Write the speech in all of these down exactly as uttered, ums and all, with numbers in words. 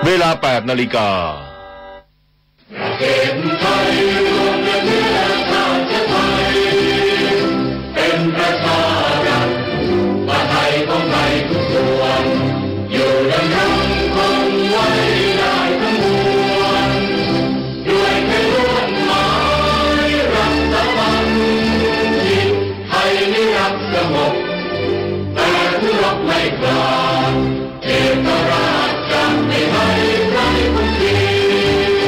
เวลา แปดนาฬิกา ประเทศไทยรวมกันเนื้อชาติไทย เป็นประชารัฐ ประไทยของไทยทุกส่วน อยู่ดำรงคงไว้ได้ทั้งมวล ด้วยเพื่อนร่วมหมายรักสามัคคี ไทยนิรักสงบ แต่ผู้รบไม่กล้า เอกราชจะไม่ให้ใครคงเสีย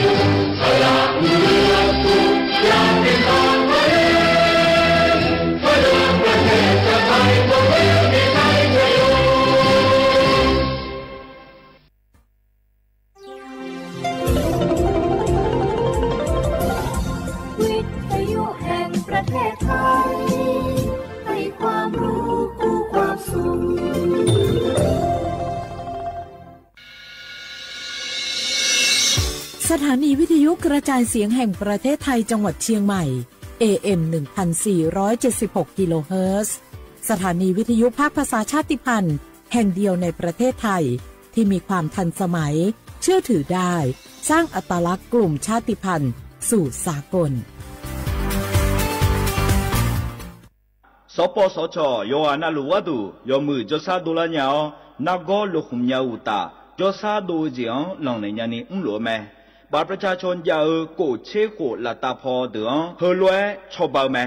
สละเลือดทุกอย่างเป็นทางไว้ เพื่อเดินประเทศชาติไทยของเราให้ไทยจะอยู่ วิทยุแห่งประเทศไทย ให้ความรู้คู่ความสุข สถานีวิทยุกระจายเสียงแห่งประเทศไทยจังหวัดเชียงใหม่ เอเอ็ม หนึ่งพันสี่ร้อยเจ็ดสิบหก กิโลเฮิรตซ์ สถานีวิทยุภาคภาษาชาติพันธุ์แห่งเดียวในประเทศไทย ที่มีความทันสมัย เชื่อถือได้ สร้างอัตลักษณ์กลุ่มชาติพันธุ์สู่สากล สปสช yawqghaq navluf gharduq yawmuiq jawrshar dovlar nya-awr, nargawr lokhmq nya-eu uqtaf, jawrshar dov-eu jeq-anr lanqnaeq nyani mrluf-eu mae. บัตรประชาชน jav-eu kof tser khof laftav paw deuq-anr heulof-aer cawba-eu mae.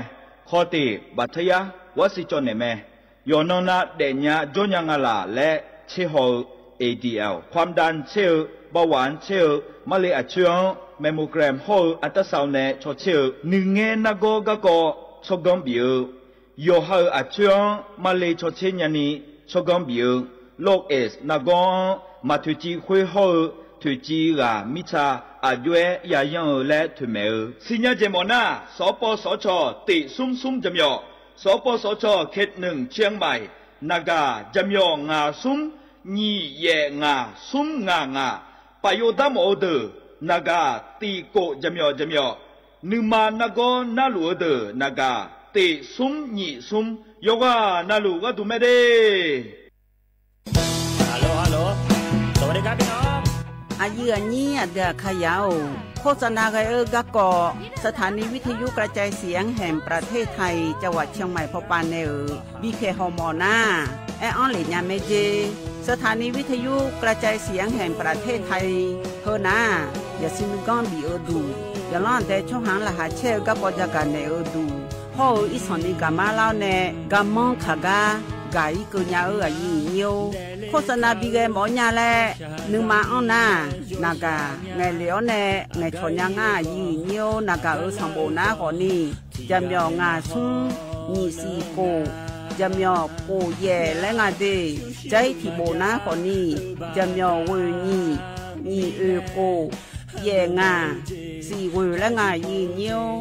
Khawf tiq, บัตรทะยักษ์ gharsiq cawv naeq mae. Yawqnan nav daefnya jawrnya nga laq laer tser haw-eu, A D L, ความดัน tser-eu, เบาหวาน tser-eu, marle aqcoer-anr mammogram hawr-eu artarsau nae caw tser-eu, nuingaer nargawr garkawv tsawrganr bif-eu, yawqha-euq aqcoer-anr marle caw tser nyani tsawrganr bif-eu, โรคเอดส์ nargawr-anr maq toeqciv khoer hawr-eu, toeqciv ghaq mirtsa aqjox-aer yayanr-eu laer toeqmaeq-eu. Siqnya jeq mawf nar, สปสช tiq smr smr jaqmyawf, สปสช เขตหนึ่ง เชียงใหม่ naqgaq jaqmyawf ngaq smr nyiq yaef ngaq smr ngaq ngaq, paf yov dar mawf-eu deuq naqgaq tiq kof jaqmyawf jaqmyawf, nuima nargawr narluf-eu deuq naqgaq tiq smr nyiq smr, yawqghaq navluf gharduq mae de. Aqyuif aqnyir aqdui aqkar yar-or, โฆษณา ghae-eu garkawv สถานีวิทยุกระจายเสียงแห่งประเทศไทย จังหวัดเชียงใหม่ pawpav nae-euq bikhaeq hawmawf nar, aer-anr lef nya mae jer. สถานีวิทยุกระจายเสียงแห่งประเทศไทย heunar, yaqsur nuiganr bif-eu duq, yaqlanr aqdae tsawrhaq-anr laqkhaq caer-eu garkawv jagaq naeq-eu duq hawr-eu irsanq ni gaqmar lar-awr nae, garmanr kaq gar gaq-ir keuv nya-eu aqyuif aqnyir-or, โฆษณา bighae mawf-awr nya laer nuima anr nar, naqgaq ngaeqlef-awr nae ngaeqcawq nya ngar aqyuif aqnyir-or, naqgaq-euq sanqbof nar khawfni, jaqmyawf ngaq smr nyiq siq kof, jaqmyawf kof yaef laer nga de. Jar-ir tiqbof nar khawfni, jaqmyawf ghoeq nyiq, nyiq oeq kof, yaef ngaq, siq ghoeq laer nga aqyuif aqnyir-or.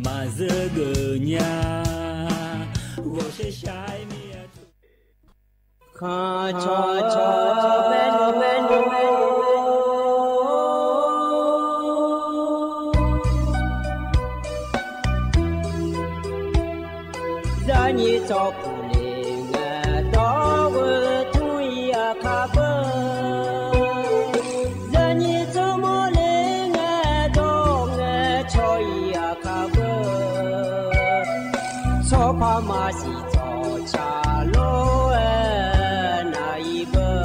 Maqzeur geuf nya, ghawqshaq shaq-aer mir-a. Khanqcawq cawq maernmr maernmr, zarnyir tsawrkuq le ngae dawr-eu tmr-ir aqkar beu. Zarnyir tsawrmawr le ngae dawr-eu ngae caw-ir aqkar beu. Tsawrpar maqsiq tsawrca lof-aer nav-ir beu.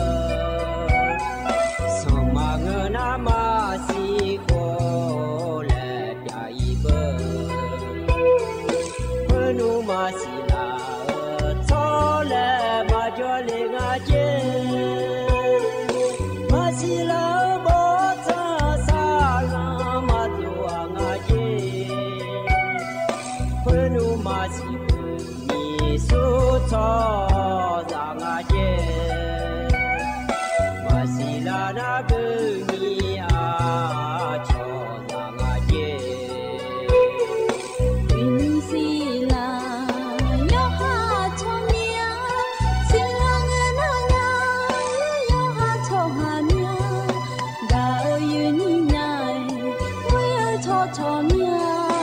Sanqma ngeur nar maqsiq khof laer pyav-ir beu. Khoernmr maqsiq laf-eu tsawrlaer maqjawr le nga jer. Maqsiq laf-eu bawrtsanq saqlanr maqdov-aq nga jer. Khoernmr maqsiq beu nyiq sur tsawrhaqzaq nga jer. Maqsiq laf nar beu nyiq aqcawq zaq nga jer. Uiqnymr siq laf yawqha tsawrmyanr-a, siq laf ngae nar nya, yawqha tsawrhaq myanr, gaq-eu yoeqnyir nya-aer, ghoer-eu tsawrcawq myanr-a,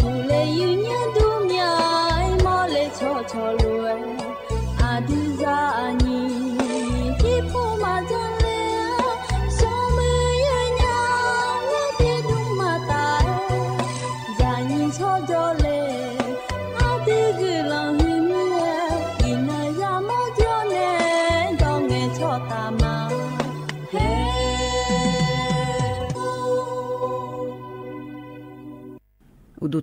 uqle yoeqnyir dur myanr-aer, mawrle tsawrcawq lof-aer, aqdui zaq aqnyiq, jirpov maqjan le-a, smrmuiq Uqduq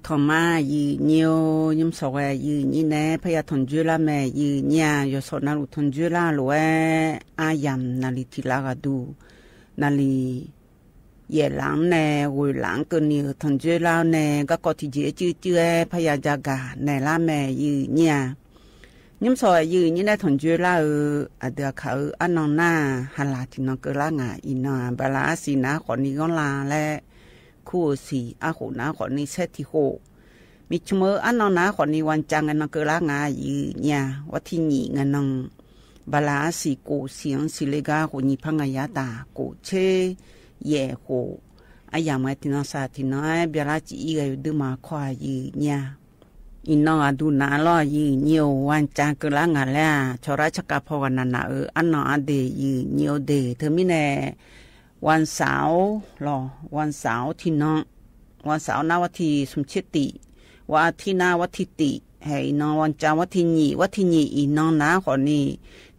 tanqma aqyuif nyir-or, nymr sawq ghae aqyuif nyir nae parya tanqjoer lar mae aqyuif nyir-a. Yawqsawq navluf tanqjoer lar lof-aer aryamq naqli tiq lav ghaqduq, naqli yaef laf-anr nae ghoeq laf-anr keuvni-euq tanqjoer lar-awr nae garkawv tiqjeq-aer cuiv cuiv-aer parya jagaq naeq lar mae aqyuif nyir-a. Nymr sawq aqyuif nyir nae tanqjoer lar-eu aqdui aqkaq-eu arnan nar-aq, haqlaq tiqnan keuvlar ngaq. Iqnan-aq, bala arsiq nav-aer khawfni ghanrla laer kur-eu siq arkhof nav-aer khawfni saer tiq khof, miqcmq-eu arnan nav-aer khawfni wancav ngae nan keuvlar ngaq aqyuif nyir-a. War tiq nyiq ngae nan, bala arsiq kof siq-anr siqle gar khof nyiq par ngaq yar taf kof tser yaef khof, aryamq ngae tiqnan saq tiqnan-aer byalar cif-ir ghae yawduir ma kawr aqyuif nyir-a. Iqnan aqduq nav lawr aqyuif nyir-or, wancav keuvlar ngaq laer-aq, cawqlar tsarkhav paw ghaqnaq naq-euq arnan ardeq aqyuif nyir-or de. Teumirnae วันเสาร์ lawq, วันเสาร์ tiqnan, วันเสาร์ nar war tiq smq tser tif, วันอาทิตย์ nar war tiq tif, hae iqnan wancav war tiq nyiq, war tiq nyiq iqnan nav-aer khawfni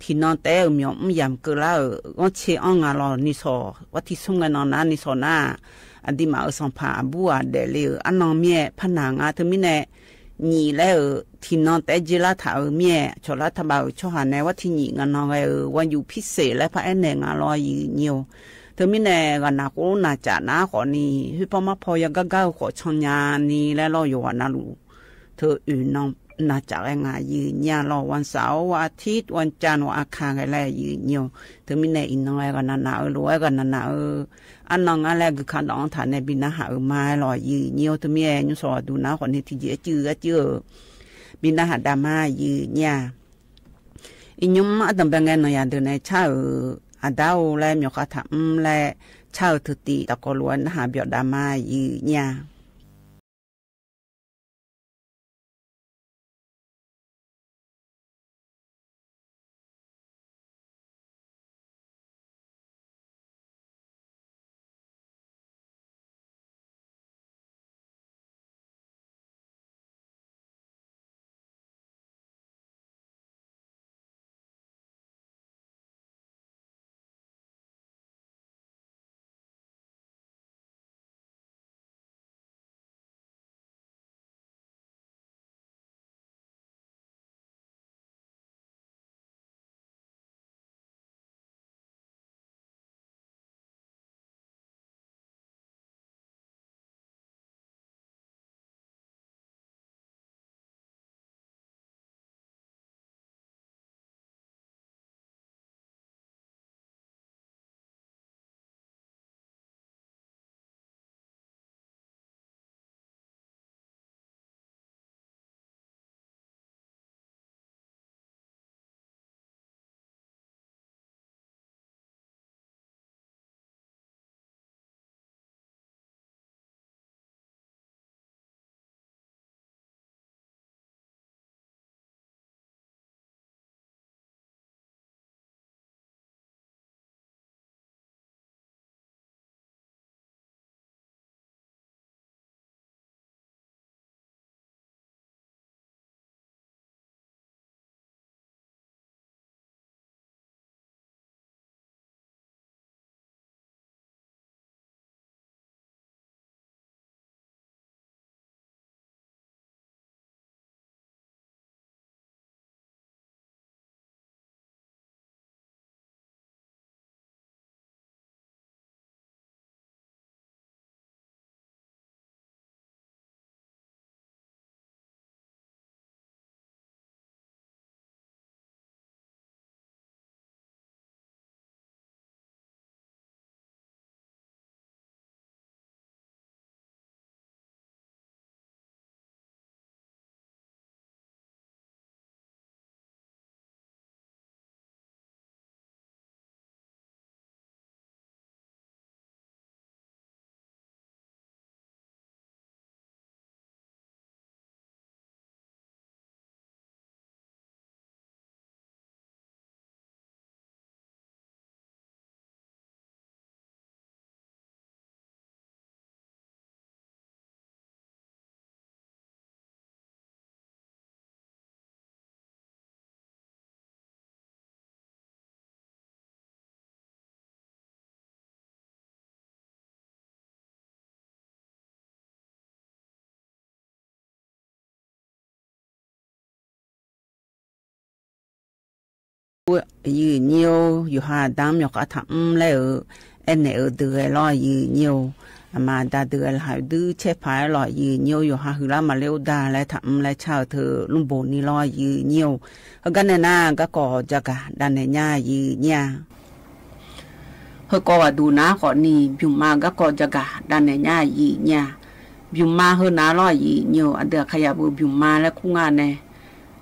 tiqnan taef-aer-euq myawq mr yamq keuvlar-euq ghanrcae-anr nga lawq. Nishawq war tiq smr ngae nan nar nishawq nar-aq, aqduimaf-euq sanqpaq aqbur ghaq daefle-euq arnan mir-aer par naq nga. Teumirnae nyiq laer-euq tiqnan taef-aer dzer lar taq-euq mir-aer, cawqlar taqbav-euq tsawrhaq nae war tiq nyiq nganan ghae-euq วันหยุดพิเศษ laer par aernaeq nga lawr aqyuif nyir-or. Teumirnae ghaqnaq khof naqcaf nav-aer khawfni khoerpaw marpaw yagar gar-eu khawf cannya ni laer lawr yawqghaq navluf teu oeq nan naqcaf ghae ngaq aqyuif nyir-a lawr. วันเสาร์ วันอาทิตย์ วันจันทร์ วันอังคาร ghae laer aqyuif nyir-or. Teumirnae iqnan ghae ghaqnaq naq-eu lof-aer ghaqnaq naq-eu arnan ngar laer guikaq dawq-anr taq nae bi narhaq-euq ma-aer lawq aqyuif nyir-or. Teumirnae nymr sawq aqduq nav-aer khawfni tiqjeq-aer cuiv gar cuiv-eu bi narhaq dav ma aqyuif nyir-a. Iqnymr ardanqbae ngae nanqyaq deuq nae car-euq aqda-or laer myawqkhav taq mr laer car-eu teu tif taqkawv lof-aer narhaq byawf dav ma aqyuif nyir-a. Aqyuif aqnyir-or, yawqha aqda-anr myawqkhav taqmr laer-eu aernaeq-eu deuq ghae lawr, aqyuif aqnyir-or. Aqma aqda deuq ghae laqkhaq dui caer paq-aer lawr, aqyuif aqnyir-or, yawqha huiqlar maqler-or da laer taqmr laer car-eu teu lmrboq ni lawr, aqyuif aqnyir-or. Heugar nae nar garkawv jagaq davnaeq nya, aqyuif aqnyir-a. Heukawv ghaqduq nar khawf ni bymqma garkawv jagaq davnaeq nya, aqyuif aqnyir-a. Bymqma heu nar lawr, aqyuif aqnyir-or, aqdui Aqkaqyaq beu bymqma laer kur nga nae,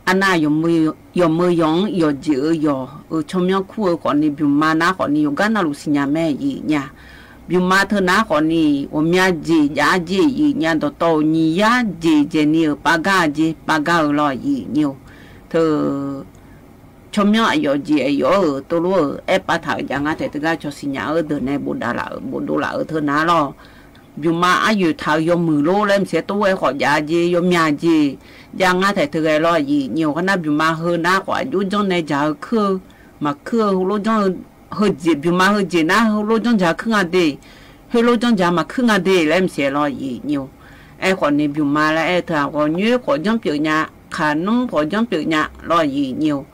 arnav yawqmeu yawq-anr yawqjeq-eu yawq-euq tsawrmyanr kur-eu khawf ni bymqma nar khawf ni yawqgar navluf siqnya mae, aqyuif aqnyir-a. Bymqma teu nar khawf ni ghawqmya jeq jav-a jeq, aqyuif aqnyir-a, dawqtawv-euq nyiq yar jeq jaeqni-euq pav gar-a jeq pav gar-eu lawr, aqyuif aqnyir-or. Teu tsawrmyanr aqyawf jeq aqyawf-euq teulof-euq aerpav taq-euq jav nga taef teugar cawq siqnya-eu deuq nae bofdov laf-euq bofdov laf-euq teu nar lawr. Bymqma aryoeq taq-eu yawmuiq lor laer maqsiq-aer tov-aer khawf jav-a jeq yawmya jeq jav nga taef teu ghae lawr, aqyuif aqnyir-or. Kharnar bymqma heu nar khawf aqjox janr nae jaq-eu kuir-eu maqkuir-eu heulof janr-eu, heujeq bymqma heujeq nar heulof janr jaq kuir nga de, heulof janr jaq maqkuir nga de laer maqsiq-aer lawr, aqyuif aqnyir-or. Aerkhawf ni bymqma laer aer-eu teu-aq ghawqnyoer khawf janr pyeuf nya, kaqnmr khawf janr pyeuf nya lawr, aqyuif aqnyir-or.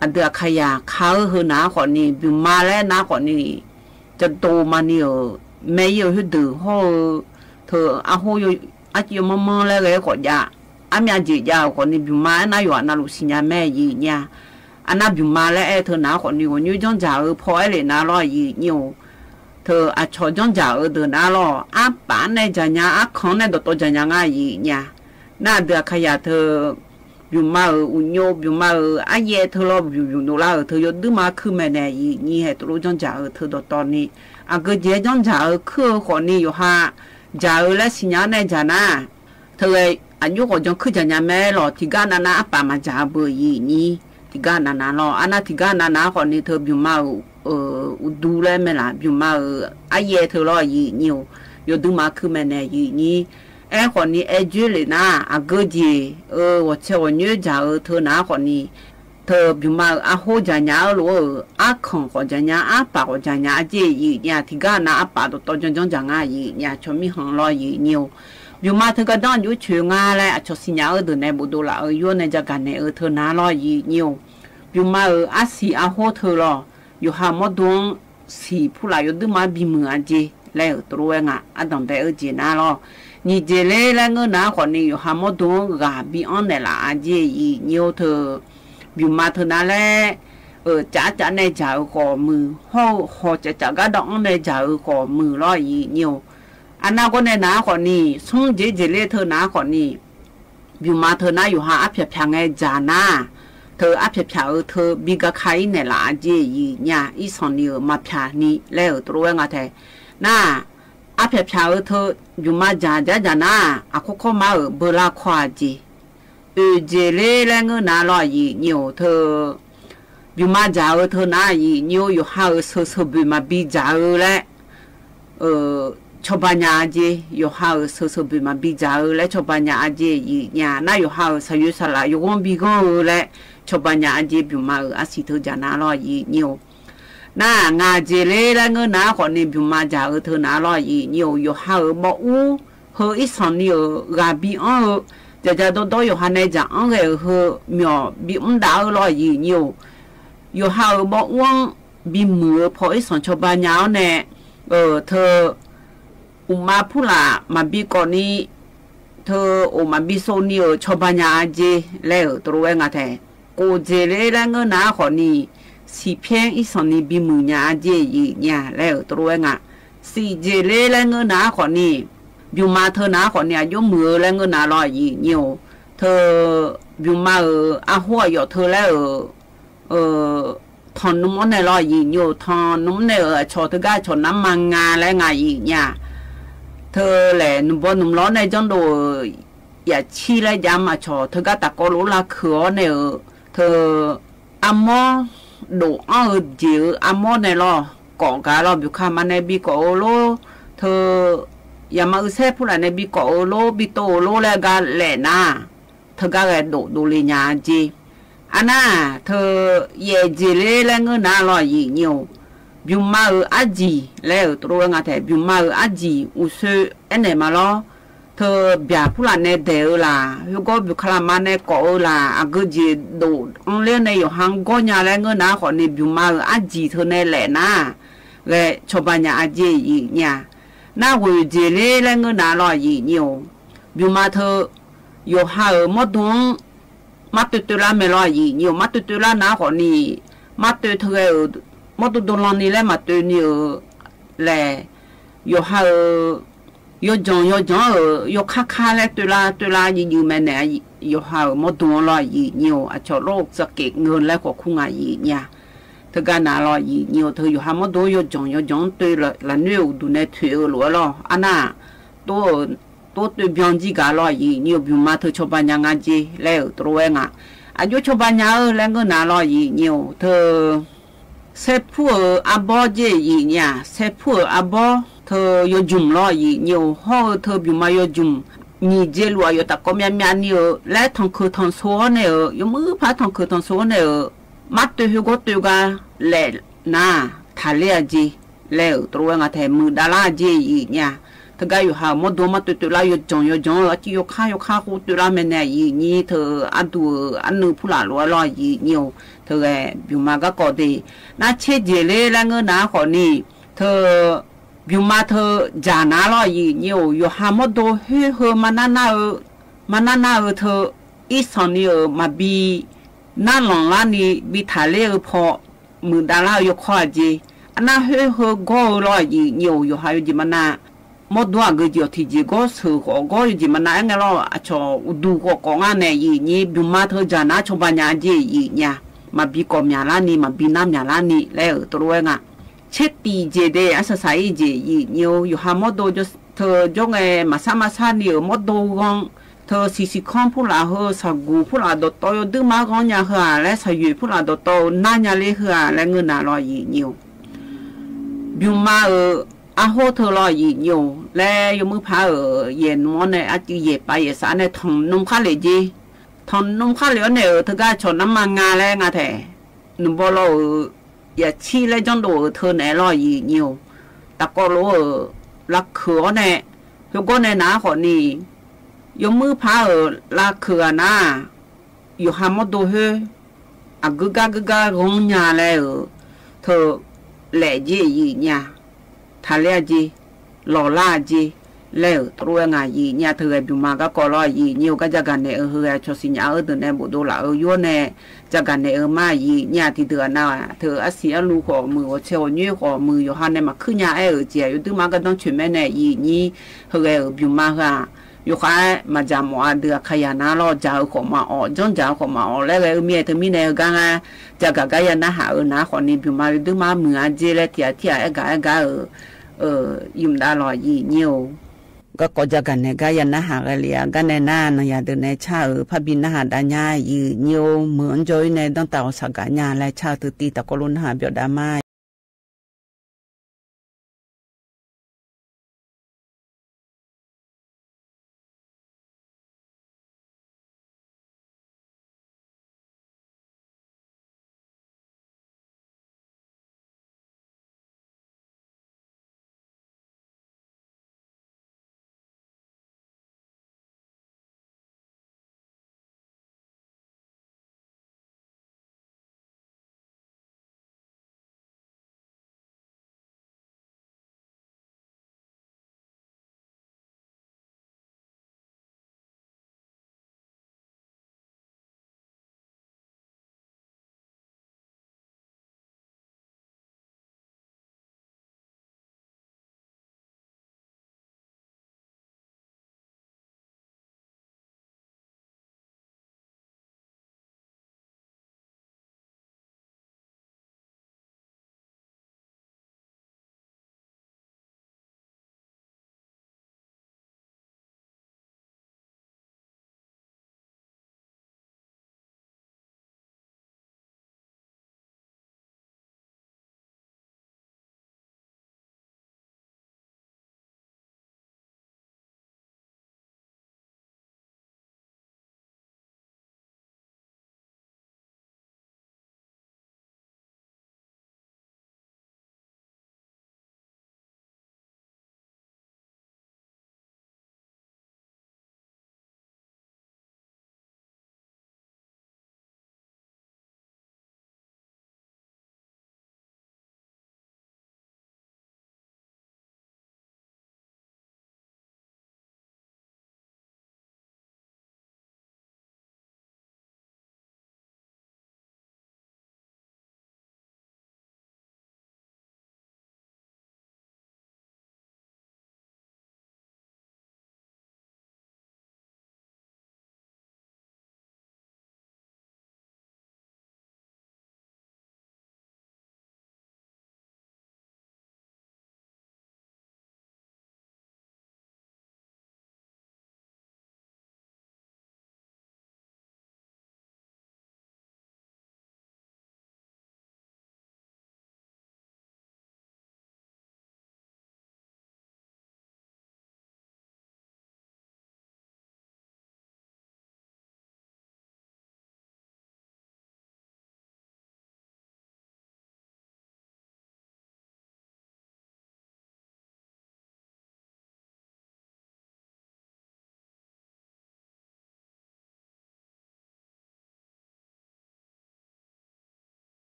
Aqdui Aqkaqyaq ka-eu heu nar khawf ni bymqma laer nar khawf ni jadov maqni-euq mae-ir-eu khoerdeuq hawr-eu teu arhor arciv yawmanr manr laer ghae-aer khawf jav, armyav jeq jav-euq khawf ni bymqma aernar yawqha navluf siqnya mae, aqyuif aqnyir-a. Arnav bymqma laer aer-eu teu nar khawf ni ghawqnyoer janr jaq-eu paw aer lef nar lawr, aqyuif aqnyir-or. Teu aqcawq janr jaq-eu deuq nar lawr, arpaf-anr nae jaq nya, arkanq-anr nae dawqtawv jaq nya nga, aqyuif aqnyir-a. Nar aqdui Aqkaqyaq teu bymqma-euq uqnyov, bymqma-euq aryaev teu lawr bymq bymq dovlar-euq teu yawduir ma kuir maeqnaeq, aqyuif aqnyir haeq teulof janr jaq-eu teu dawqtawv ni aqgeu jeq-aer janr jaq-eu kuir-eu khawf ni yawqha jaq-eu laer siqnya-anr nae jaq nar, teu ghae aqjox khawf jan kuir jaq nya mae lawr, tiqgar navnav arpaf maqjaq-eu beu, aqyuif aqnyir. Tiqgar navnav lawr, arnav tiqgar navnav-anr khawf ni teu bymqma-euq uqdu laer mae laf, bymqma-euq aryaev teu lawr, aqyuif aqnyir-or. Yawduir ma kuir maeqnaeq, aqyuif aqnyir. Aerkhawf ni aer dzoer lef nar, aqgeu jeq-eu ghawqtsaev ghawqnyoer jaq-eu teu nar khawf ni teu bymqma-euq arhor jaq nya-eu lof-euq arkanq khawf jaq nya, arpaf khawf jaq nya-a jeq, aqyuif aqnyir-a. Tiqgar nav arpaf dawqtawv janr janr jaq nga, aqyuif aqnyir-a. Aqcawq mirkhanq lawr, aqyuif aqnyir-or. Bymqma teugar danr aqjox coeq nga laer aqcawq siqnya-eu deuq nae bofdov laf-eu yawr nae jagaq naeq-eu teu nar lawr, aqyuif aqnyir-or. Bymqma-euq arsiq arhor teu lawr, yawqha mawrdo-anr siq pulaf yawduir ma-anr bimuiq-a jeq laer-euq teulof-aer nga. Ardanq bae-eu jeq nar lawr, nyiq jeq ler laer ngeur nar khawf ni yawqha mawrdo-anr ghaq bi anr naeqlaf-a jeq, aqyuif aqnyir-or. Teu bymqma teu nar laer, caf caf nae jaq-euq khawf muiq, hawr-eu hawq caf caf gardawv anr nae jaq-euq khawf muiq lawr, aqyuif aqnyir-or. Arnav gawr nae nar khawf ni, smr jeq jeq ler teu nar khawf ni, bymqma teu nar yawqha arpyaq pyaq ngae jaq nar, teu arpyaq pyaq-eu teu bi gaka-ir naeqlaf-a jeq, aqyuif aqnyir-a. Irsanq ni-euq maqpyaq ni laer-euq teulof-aer nga tae. Nar, arpyaq pyaq-eu teu bymqma jaq jar jaq nar, aqkawr kawr mar-euq beular kawr-a jeq. Oeq jeq ler laer ngeur nar lawr, aqyuif aqnyir-or. Teu bymqma jaq-eu teu nar, aqyuif aqnyir-or, yawqha-euq sheuq sheuq boeq maqbi jaq-eu laer cawba nya-a jeq. Yawqha-euq sheuq sheuq boeq maqbi jaq-eu laer cawba nya-a jeq, aqyuif aqnyir-a. Nar yawqha-euq saqyoeq saqlaq yawghanr bi ghanr-eu laer cawba nya-a jeq, bymqma-euq arsiq teu jaq nar lawr, aqyuif aqnyir-or. Nar, ngaq jeq ler laer ngeur nar khawf ni bymqma jaq-eu teu nar lawr, aqyuif aqnyir-or, yawqha-euq mawr ur heu irsanq ni-euq ghaq bi anr-eu, jaq jaq dawr dawr yawqha nae jaq anr ghae-euq heu myawq bi mr dav-eu lawr, aqyuif aqnyir-or. Yawqha-euq mawr ur-anr bimuiq-eu paw irsanq cawba nya-awr nae, teu uqma purlaf maqbi kawv ni, teu oq maqbi sov ni-euq cawba nya-a jeq laer-euq teulof-aer nga tae. Kof jeq ler laer ngeur nar khawf ni, siqpyaer irsanq ni bimuiq nya-a jeq, aqyuif aqnyir-a, laer-euq teulof-aer nga. Siq jeq ler laer ngeur nar khawf ni, bymqma teu nar khawf ni aqjox muiq-eu laer ngeur nar lawr, aqyuif aqnyir-or. Teu bymqma-euq arhor aqyawf teu laer-euq tanqnmr-anr nae lawr, aqyuif aqnyir-or. Tanqnmr nae-euq aqcawq teugar aqcawq narma nga laer nga, aqyuif aqnyir-a. Teu laeq nmqbaw nmqlawr nae janrdov-euq yaqcir laer jav-anr aqcawq teugar tafkawv lof lar keuq-awr nae-euq teu armawr dof anr-eu jeq-euq armawr nae lawr kawf gaq lawr, byqkaq ma nae bi kawf-eu lor, teu yaqma uisaer purlaf nae bi kawf-eu lor, bi tov-eu lor laer gar laeq nar, teugar ghae dof dovle nya-a jeq. Arnar, teu yaef jeq ler laer ngeur nar lawr, aqyuif aqnyir-or. Bymqma-euq arjiq laer-euq teulof-aer nga tae. Bymqma-euq arjiq uqsoe aernaeq ma lawr. teu byaq purlaf nae daeq-eu laq, khoergawr byqkaq laqma nae kawf-eu laq, aqgeu jeq dof-anr ler nae yawqha-anr gawr nya laer ngeur nar khawfni, bymqma-euq arjiq teu nae laef nar, ghae cawba nya-a jeq yif nya. Nar ghoeq jeq ler laer ngeur nar lawr yif nyi-or, bymqma teu yawqha-euq mawrdo-anr mar toev toevlar mae lawr yif nyi-or, mar toev toevlar nar khawfni, mar toev teu ghae-euq mawrdo dovlan ni laer maqtoev ni-euq laeq, yawqha-euq yawjanq yawjanq-anr-euq yawkar kar laer toevlar toevlar yif yif mae naeq, yawqha-euq mawrdo-anr lawr yif nyi-or, aqcawq lor tsaqkef ngeur laer khawf kur nga yif nya. Teugar nar lawr yif nyi-or, teu yawqha mawrdo-anr yawjanq yawjanq-anr toev lafnoer-euq uqduq nae toeq-eu lof-aer lawr, arnar tov-eu tov toev byan jir gaq lawr yif nyi-or, bymqma teu cawba nya nga jeq laer-euq tov lof-aer nga. Aqjox cawba nya-eu laer ngeur nar lawr yif nyi-or, teu saerpur-euq arbawr jeq yif nya, saerpur-euq arbawr teu yawjmq lawr yif nyi-or, hawr-eu teu bymqma yawjmq nyiq jeq luf aqyawf tafkawv myavmyav ni-euq laer tanqkeuq tanqsov-awr nae-euq, yawmuir par tanqkeuq tanqsov-awr nae-euq, mar toev khoergawr toev gar laef nar, taqler-a jeq laer-euq tov lof-aer nga tae muiqdav lar jeq yif nya. Teugar yawqha-euq mawrdo-anr mar toev toevlar yawjanq yawjanq-eu arcuiv yawkar yawkar khoer toevlar mae nae yif nyi, teu arduq-euq arnuiv purlaf lof-aer lawr yif nyi-or, teu ghae bymqma garkawv de. Nar tser jeq ler laer ngeur nar khawfni, teu bymqma teu jaq nar lawr yif nyi-or, yawqha mawrdo khoer heu mar nar nar-eu, mar nar nar-eu teu irsanq ni-euq maqbi narlanq larni bi taqler-eu paw muiqdav lar-eu yawkawr-a jeq. Arnar khoer heu gawr-eu lawr yif nyi-or, yawqha yawjeq mar nar mawrdo aqgeu jeq-awq tiqjeq gawr sheuq khawf gawr yawjeq mar nar aer ngae lawr, aqcawq uqduq khawf kawf ngar nae yif nyi, bymqma teu jaq nar cawba nya jeq yif nya. Maqbi kawv myaq larni maqbi nar myaq larni laer-euq tov lof-aer nga. Tser tiq jeq de, arsaq saq-ir jeq yif nyi-or, yawqha mawrdo teu jawr ngae maqsar maqsar ni-euq mawrdo ghanr teu siqsiq kanr purlaf heu saqguq purlaf dawqtawv yawduir mar ghanr nya heu-aq laer, saqyoeq purlaf dawqtawv-eu nar nya ler heu-aq laer ngeur nar lawr yif nyi-or, bymqma-euq arhor teu lawr yif nyi-or laer, yawmuir par-euq yaeq nmr-awr nae arcuiv yaeq pav yaeq saf-awr nae tanqnmr khar lef jeq. Tanqnmr khar lef-awr nae-euq teugar cawq narma nga laer nga tae, nmqbaw lawr-euq yaqcir laer janrdov-euq teu naeq-aer lawr yif nyi-or, tafkawv lof-euq lavkeuq-awr nae, khoergawr nae nar khawfni, yawmuir par-euq lavkeuq-aq nar, yawqha mawrdo khoer aqgeu gar geu gar ghanr nya laer-euq teu laef jeq yif nya. Taqler-a jeq, lawqlar-a jeq laer-euq tov lof-aer nga yif nya. Teu ghae bymqma garkawv lawr yif nyi-or, gar jagaq naeq-eu heu ghae cawq siqnya-eu deuq nae bofdov laf-eu yur-awr nae jagaq naeq-eu ma yif nya. Tiqdeuq-aq nav-aq teu arsiq arluv khawf muiq, ghawqtsaev ghawqnyoer khawf muiq, yawqha nae maqkuir nya aer-euq jeq-aq yawduir mar gardanr coeq mae nae yif nyi. Heu ghae-euq bymqma heu-aq, yawkhav-aer maqdzaq mawf-a deuq-aq kayaq nar lawr, dzaq-eu khawf maqawf, janrdzaq-eu khawf maqawf laer ghae-eu mir-aer teumirnae heugar ngar jagaq gar ya narhaq-eu nar khawfni, bymqma yawduir mar muiq-a jeq laer tiq ghaq tir ghaq aer gaq aer gaq-euq yumq dav lawr yif nyi-or. Garkawv jagaq naeq gar ya narhaq ghae le-a, gar nae nar nanqyaq deuq nae car-euq parbi narhaq dav nya yif nyi-or. Meuq-anr jawr-ir nae danrtav ghawqshaq gaq nya laer car-eu teu tiv tafkawv lof narhaq byawf dav ma.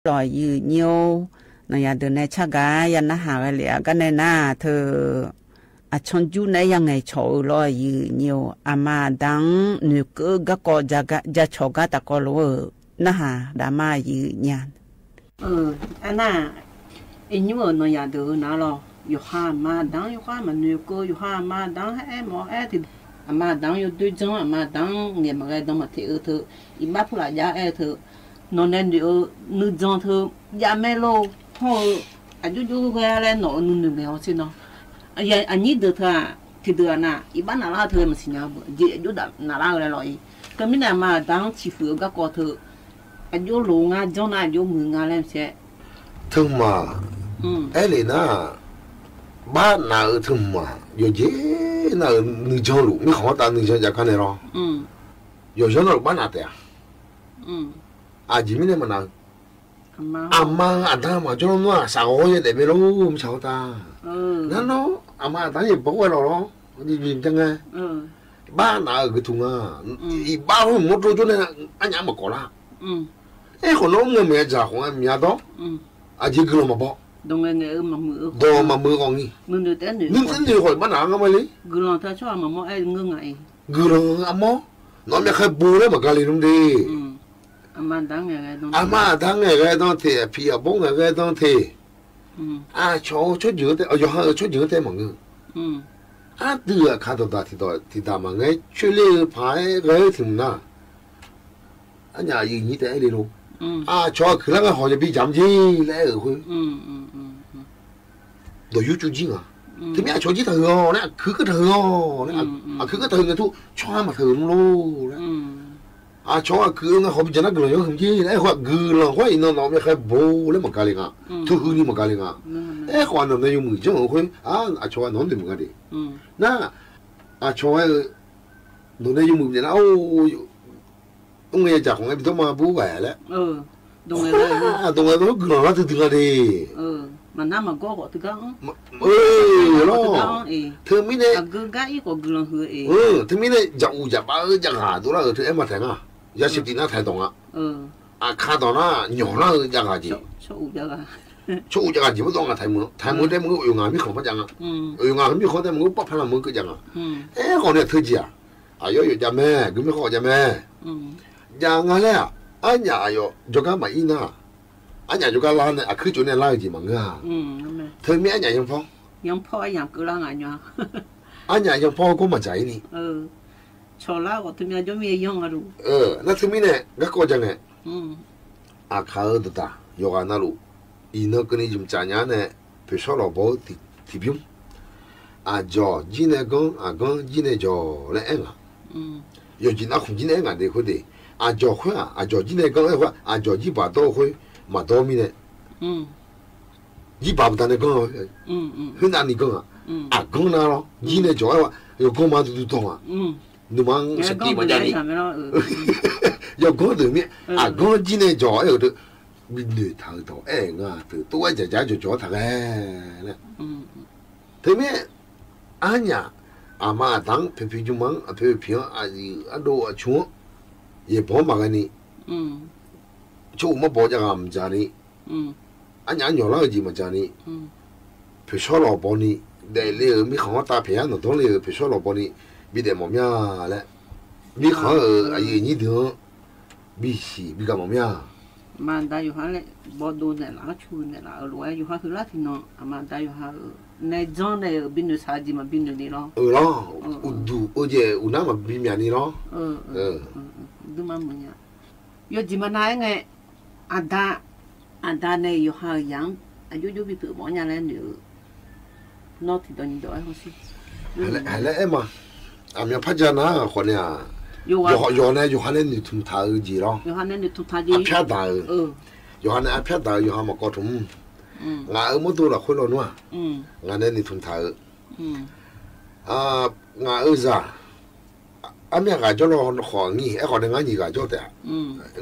Lawq, aqyuif nyir-or, nawq yadeuq nae cargaq-aer ya narhaq ghae lef-a gar nae nar teu, aqcanr jur naeq-aer ya ngaeqcawq-eu lawr, aqyuif nyir-or, aqma aqda-anr noeqkeuv-eu garkawv jacawq gar tafkawv lof-eu narhaq daqma, aqyuif nyir-a. Arnar-aq, iqnymr-euq nawq yadeuq-eu nar lawr, yawqha aqma aqda-anr yawkhav maqnoeqkeuv, yawqha aqma aqda-anr haer-aer mawf-aer tiq, aqma aqda-anr yawdoer janr, aqma aqda-anr ngaeq maqghae dan maqteq-eu teu, iqbax purlaf jav-aer-eu teu, nawq nae noeq-eu nuijan teu javmaer lor, hawr-eu aqjox jox ghae-a laer nawq-euq nuinoeq maeq-awr tser nawr, aqnyir deuq teu-aq tiqdeuq-aq nar iqbax naflar-eu teu maqsiq nya-eu beu jeq aqjox naflar-eu laer lawq-ir. Teumirnae aqma aqda-anr ciqhuiq-eu garkawv teu, aqjox loq ngar janr nar aqjox muiq nga laer maqsiq-aer. Teu ma, aerlef nar, bar naf-eu teu ma, yawqjeq nar-euq nuijan luf mirkhanq-anr tav nuijan jav gar nae lawr. Yawqyanr nar luf bar naf taef-a. Aqjeq mirnae maqnaf-eu, aqma aqda maqjawr lar nar-aq saqghawq-awr yaedaef mae lor, mirtsaq-anr tav. Nar nawr aqma aqda-anr yaeqbawq-aer lawq lawr, ni bi janr ngae. Bar naf-euq geutuq nga. Iqbax hawr mawrdov jawr nae arnyaf-anr maqkawv lar. Aerkhawf nawr mr ngae maqya dzaq khawf nga mya dawr. Aqjeq guiqlanq maqbaw. Dawq maqmuiq-eu khawf ni. Nuinoeq khawf iqbax naf-anr ngar ma le. Guiqlanq armawr, nawq-eu myavkhaer bo laer maqgaq le nmr de. Aqma aqda ngaeqghae dan teq, aqpiq aqbawr ngaeqghae dan teq. Aqcawq-eu tsawrjeuq-anr tae, yawqha-euq tsawrjeuq-anr tae maqngeur. Aqdui aqkar dawqdaq tiqdawq tiqdaq maqngaer coer ler-eu paq-aer ghae-eu tiq mq nar, arnyaf aqyuif nyir taef aer le lor. Aqcawq aqkuiq lar ngae hawq yabi jaq mr jer laer aer-euq khoer, dawq yur cuv jir nga. Teumir aqcawq jir taqhuiq-awq laer, aqkuiq keuv taqhuiq-awq laer, aqkuiq keuv taqhuiq ngae tur tsawrhaq maqtaqhuiq mr lor laer. Aqcawq aqkuiq-eu ngae hawq bi jaq nar guiqlanq yawhuiq mr jer laer aer khoer-aq, guiqlanq khoer iqnan nawq-eu myavkhaer bo laer maqgaq le nga. Teuhuini maqgaq le nga. Aerkhawf-aq nawq nae yawmuiq janr-euq khoer, aqcawq-aer nawq-anr noeqmuiq gaq de. Nar, aqcawq-aer-eu nawq nae yawmuiq byaef nar-or, mr ngae yadzaq khawf ngae bi dawr ma bur ghaq laer. Dawq ngae dawr guiqlanq lar duidui nga de. Lawr, teumirnae, teumirnae jaq uq jaq baf-eu javghaq dovlar-euq teu aer ma taeq nga. Yasiq tiq nar taeq dawq nga. Aqkar dawq nar nyawq lar-eu javghaq jeq, tsawr uq javghaq jeq mawrdawv nga taeq meuq, taeq meuq daef meuq-eu oeq ngaq mirkhanq par jav nga. Oeq ngaq mirkhanq daef meuq-eu par par lar meuq-eu keuv jav nga. Aerkhawf nae teu jeq-aq, aqyawf yawf jav mae, gui mirkhanq jav mae. Jav nga laer-aq, arnyaf aqyawf jawrgar maqir nar, arnyaf jawrgar lar nae aqkuir tsov nae lar-eu jeq maqngeur-a. Teumir arnyaf yanpawr, arnyaf yanpawr-eu gawr maqdzaq-ir ni. Nar teumirnae garkawv ja ngae, aqkaq-eu dawqdaq yawqghaq navluf, iqnan keuvni jmq tsaf nya-ar nae, poeqshawr lawqbaw-eu tiqbymr, aqjawq jir nae ganr, aqganr jir nae jawq laer aer ngaq. Yawqjeq nar khmq jir nae aer ngaq de khoer de. Aqjawq khoer-aq, aqjawq jir nae ganr aer khoer, aqjawq jirbaq dawr-eu khoer maqdawr mirnae, jirbaq baqda nae ganr-a. Khoernav ni ganr-aq, aqganr nar lawr, jir nae jawq aer-a. Yawganr ma duidui dawq-aq, nuima-anr saqkiq maqjav ni. Yawganr deuq mir-aer, aqganr jir nae jawq aer-euq deuq bi noeqtaq-eu dawq aer-eu nga teu tov-aer dzaqdzaq-aer jawqjawq-anr taq ghae laer. Teumirnae arnyaf aqma aqda-anr poeqpiq jmrma-anr aqpoeq piq-anr aqyuif ardov aqcmq-anr yaeqbawq-anr maqghae ni, tsawr uq mawr bawq jav ghaq maqdzaq ni, arnyaf-anr nyawq lar-eu jeq maqdzaq ni, poeqshawr lawqbaw ni, daefle-euq mirkhanq-anr tav paeq-aer nawqdanr le-euq poeqshawr lawqbaw ni, bidaef mawf mir-a laer, mirkhanq-anr-euq aqyuif aqnyir deuq-anr bisiq bigaq mawf mir-a. Aqma aqda yawqha laer bawdov naeqlaf-anr cu naeqlaf-euq lof-aer yawqha heular tiqnan aqma aqda yawqha-euq nae janr nae-euq binoeq shaq-eu jeq maqbi noeq ni lawr. Euq lawr, uqduq-eu jeq uqnar maqbi myaq ni lawr. Yawjeq maqnav-aer ngae, aqda, aqda nae yawqha-euq yaq-anr aqjox jox bi pyeuf mawf-anr nya laer noeq-eu, nawr tiqdawq nyiq dawq-aer hawsher. Haiq laer aer ma. Aqmyan par ja nar khawf nae-aq, yawqha nae yawqha nae noeqtmq taq-eu jeq lawr. Arpyar daq-eu, yawqha nae arpyar daq-eu yawqha maqkawv tmq mr. Ngaq-euq mawrdo lafkhoer lawnmr-aq, ngaq nae noeqtmq taq-eu, ngaq-euq zaq armyaq ghaq jawr law khawf ngir, aerkhawf nae ngar nyiq ghaq jawr taef-a.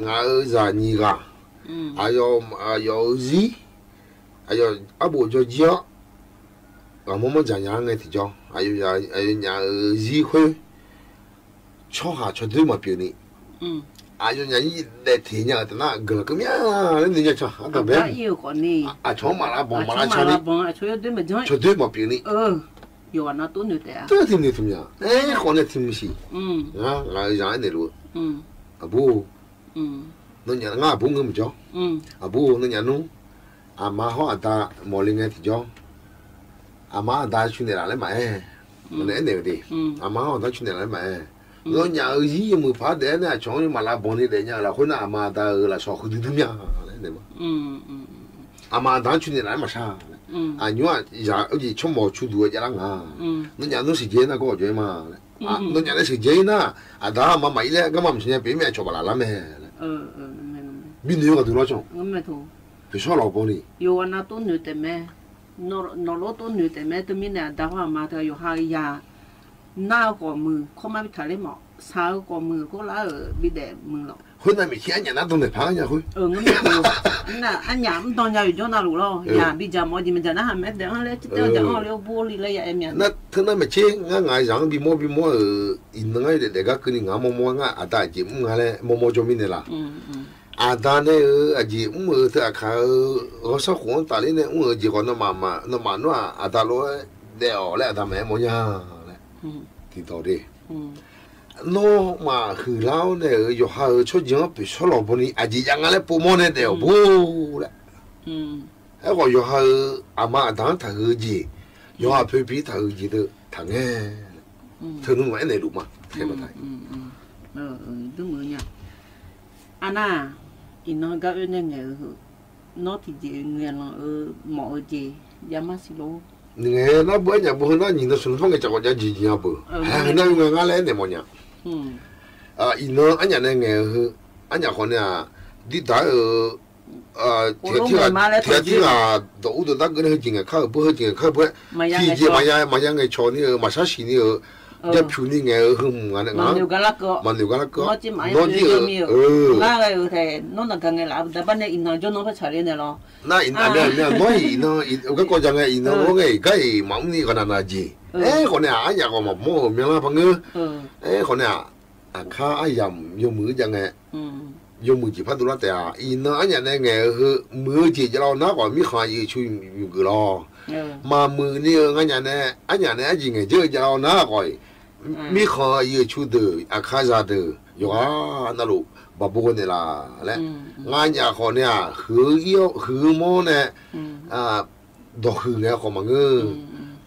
Ngaq-euq zaq nyiq ghaq, aqyawf, aqyawf-euq zir, aqyawf arbof jawr jir-awr, ghaqmawr mawr dzaq nya-ar ngae tiqjawr, aqyawfnyaf-euq zir khoer tsawrhaq tsawrdoer maqpyeuf ni, Aqyawfnyaf-anr daefteq nya-euq taf nar guiqlanq keuv mya laer noeq nya can. Ardanqbae-anr aqcawq-anr maqlav banq maqlav ca ni, cawdoer maqpyeuf ni, teu tiq noeq tmq nya. Aerkhawf nae tiq mq siq. Ngar ngaq-euq zaq-anr aernaeq luf-eu, aqbur, nawnyaf ngar aqbur ngeur maqjawr. Aqbur, nawnyaf nmr, aqma hawr aqda mawqle ngae tiqjawr, aqma aqda cu naeqlaf laer maqaer. Nae aernaeq-euq de, aqma hawr aqda cu naeqlaf laer maqaer. Nawnyaf-euq zir yawmuiq paq-aer daef-aer nae aqcawq-anr yawmaf lav banq ni daef nya-euq lafkhoer nar, aqma aqda-euq lafsawq huiqdui dui mya laer aernaeq ma. Aqma aqda-anr cu naeqlaf laer maqshar laer. Aqnymr-aq zaq-eu jeq tsawrmawq cu duq-eu javlar nga. Nawnyaf nmr sheuqjae-ir nar gawr-awq jawr-ir ma laer. Nawnyaf nae sheuqjae-ir nar, aqda-anr aqma maqir laer garma maqsiq nya pyeuf-ir mae, aqcawq baqlaf lar mae laer. Binoeq-eu ghaq duq lawr can. Poeqshawr lawq baw ni, yawqghaq nav tov noeq taef mae. Nawq lof tov noeq taef mae. Teumirnae aqda hawr aqma teu yawqha-euq yaq nar-eu khawf muiq, kawrmar bi taqler mawf, shaq-eu khawf muiq, kawrlar-euq bidaef muiq lawq. Khoernav maeqtser arnyaf nar dan naeq paq-aer nya khoer. Arnyaf mr dan nya yawqjawr navluf lawr. Yaq bidzaq mawf-eu jeq maqdzaq narhaq mae daef-anr laer, tser tae-anr dzaq-anr laer, or bur-awr li laer ya aer mya. Nar teu nar maeqtser ngar ngaq-euq zaq-anr bimawr bimawr-euq iqnan ngar yawdaef daef gar keuvni ngaq-anr mawrmawr-aer ngar aqda aqjeq mr nga laer mawrmawr jawr mirnae laf. Aqda nae-euq aqjeq mr-euq teu Aqkaq-euq ghanrsanrkhof-anr tafler nae mr-euq jeq khawf, nawmaf nawr-aq aqda lof-aer daef-awq laer aqda maqaer mawrnya laer tiqdawq de. Nawmaf huiqlar-awr nae-euq yawqha-euq tsawrjeuq-anr poeqshawr lawq baw ni aqjeq jav nga laer povmawr nae daef-awq bur laer. Aerkhawf yawqha-euq aqma aqda-anr taqhuiq-eu jeq, yawqha poeqpir taqhuiq-eu jeq deuq taqngae. Teu nmr maqaer naeqluf ma. Arnar-aq, iqnan gar oe nae ngaeq-eu heu, nawr tiqjeq ngaeqlanq-eu mawf-eu jeq javmar siq lor. Ngaeq nar beu arnyaf beu heu nar nyiq nan smq nan par ngae caq khawf jav jeq jeq nya beuq. Aer, heu nar oe nga ngar laer aernaeq mawfnya. Iqnan arnyaf nae ngaeq-eu heu, arnyaf khawf nae-aq, dirdaq-aer-eu tiq ghaq tiq ghaq dawq ur dawq dar geuv nae heujeq ngaeq kar-euq beu, heujeq ngaeq kar-eu beu-aer, tiqjeq maqya maqya ngaeqcawq ni-euq maqshar siq ni-euq, japyuq ni ngaeq-eu heu mq nga nae nga maqnoeq gar larkeuv-awr, nawr dir-euq, nawr naqgaq ngaeq laf-eu baqda bar nae iqnan jawr nawr par tsaqler naeq lawr. Nar iqnan nawr-iq iqnan garkawv ja ngae iqnan ghawr ngae-iq gar-iq maqmr ni ghaqnaq naq jeq. Aerkhawf nae-aq arnyaf khawf maqmawr-euq myanlar par ngeur. Aerkhawf nae-aq, aqkar aryamq yawmuiq-eu ja ngae, yawmuiq jeq par dovlar taef-a. Iqnan arnyaf nae ngaeq-eu heu muiq-eu jeq javlar-awr nar khawf mirkhanq aqyuif aqtsu yuf geuf lawr. Maqmuiq ni-euq nganyaf nae, arnyaf nae arjeq ngaeq dzeur-eu javlar-awr nar khawf-iq, mirkhanq aqyuif aqtsu deuq, aqkar zaq deuq yawqghaq navluf baqbo ghae naeqlaf laer, nganyaf khawf nae-aq huiq-eu ir-awr huiq-eu mawr nae dawq huiq ngae khawf maqngeur.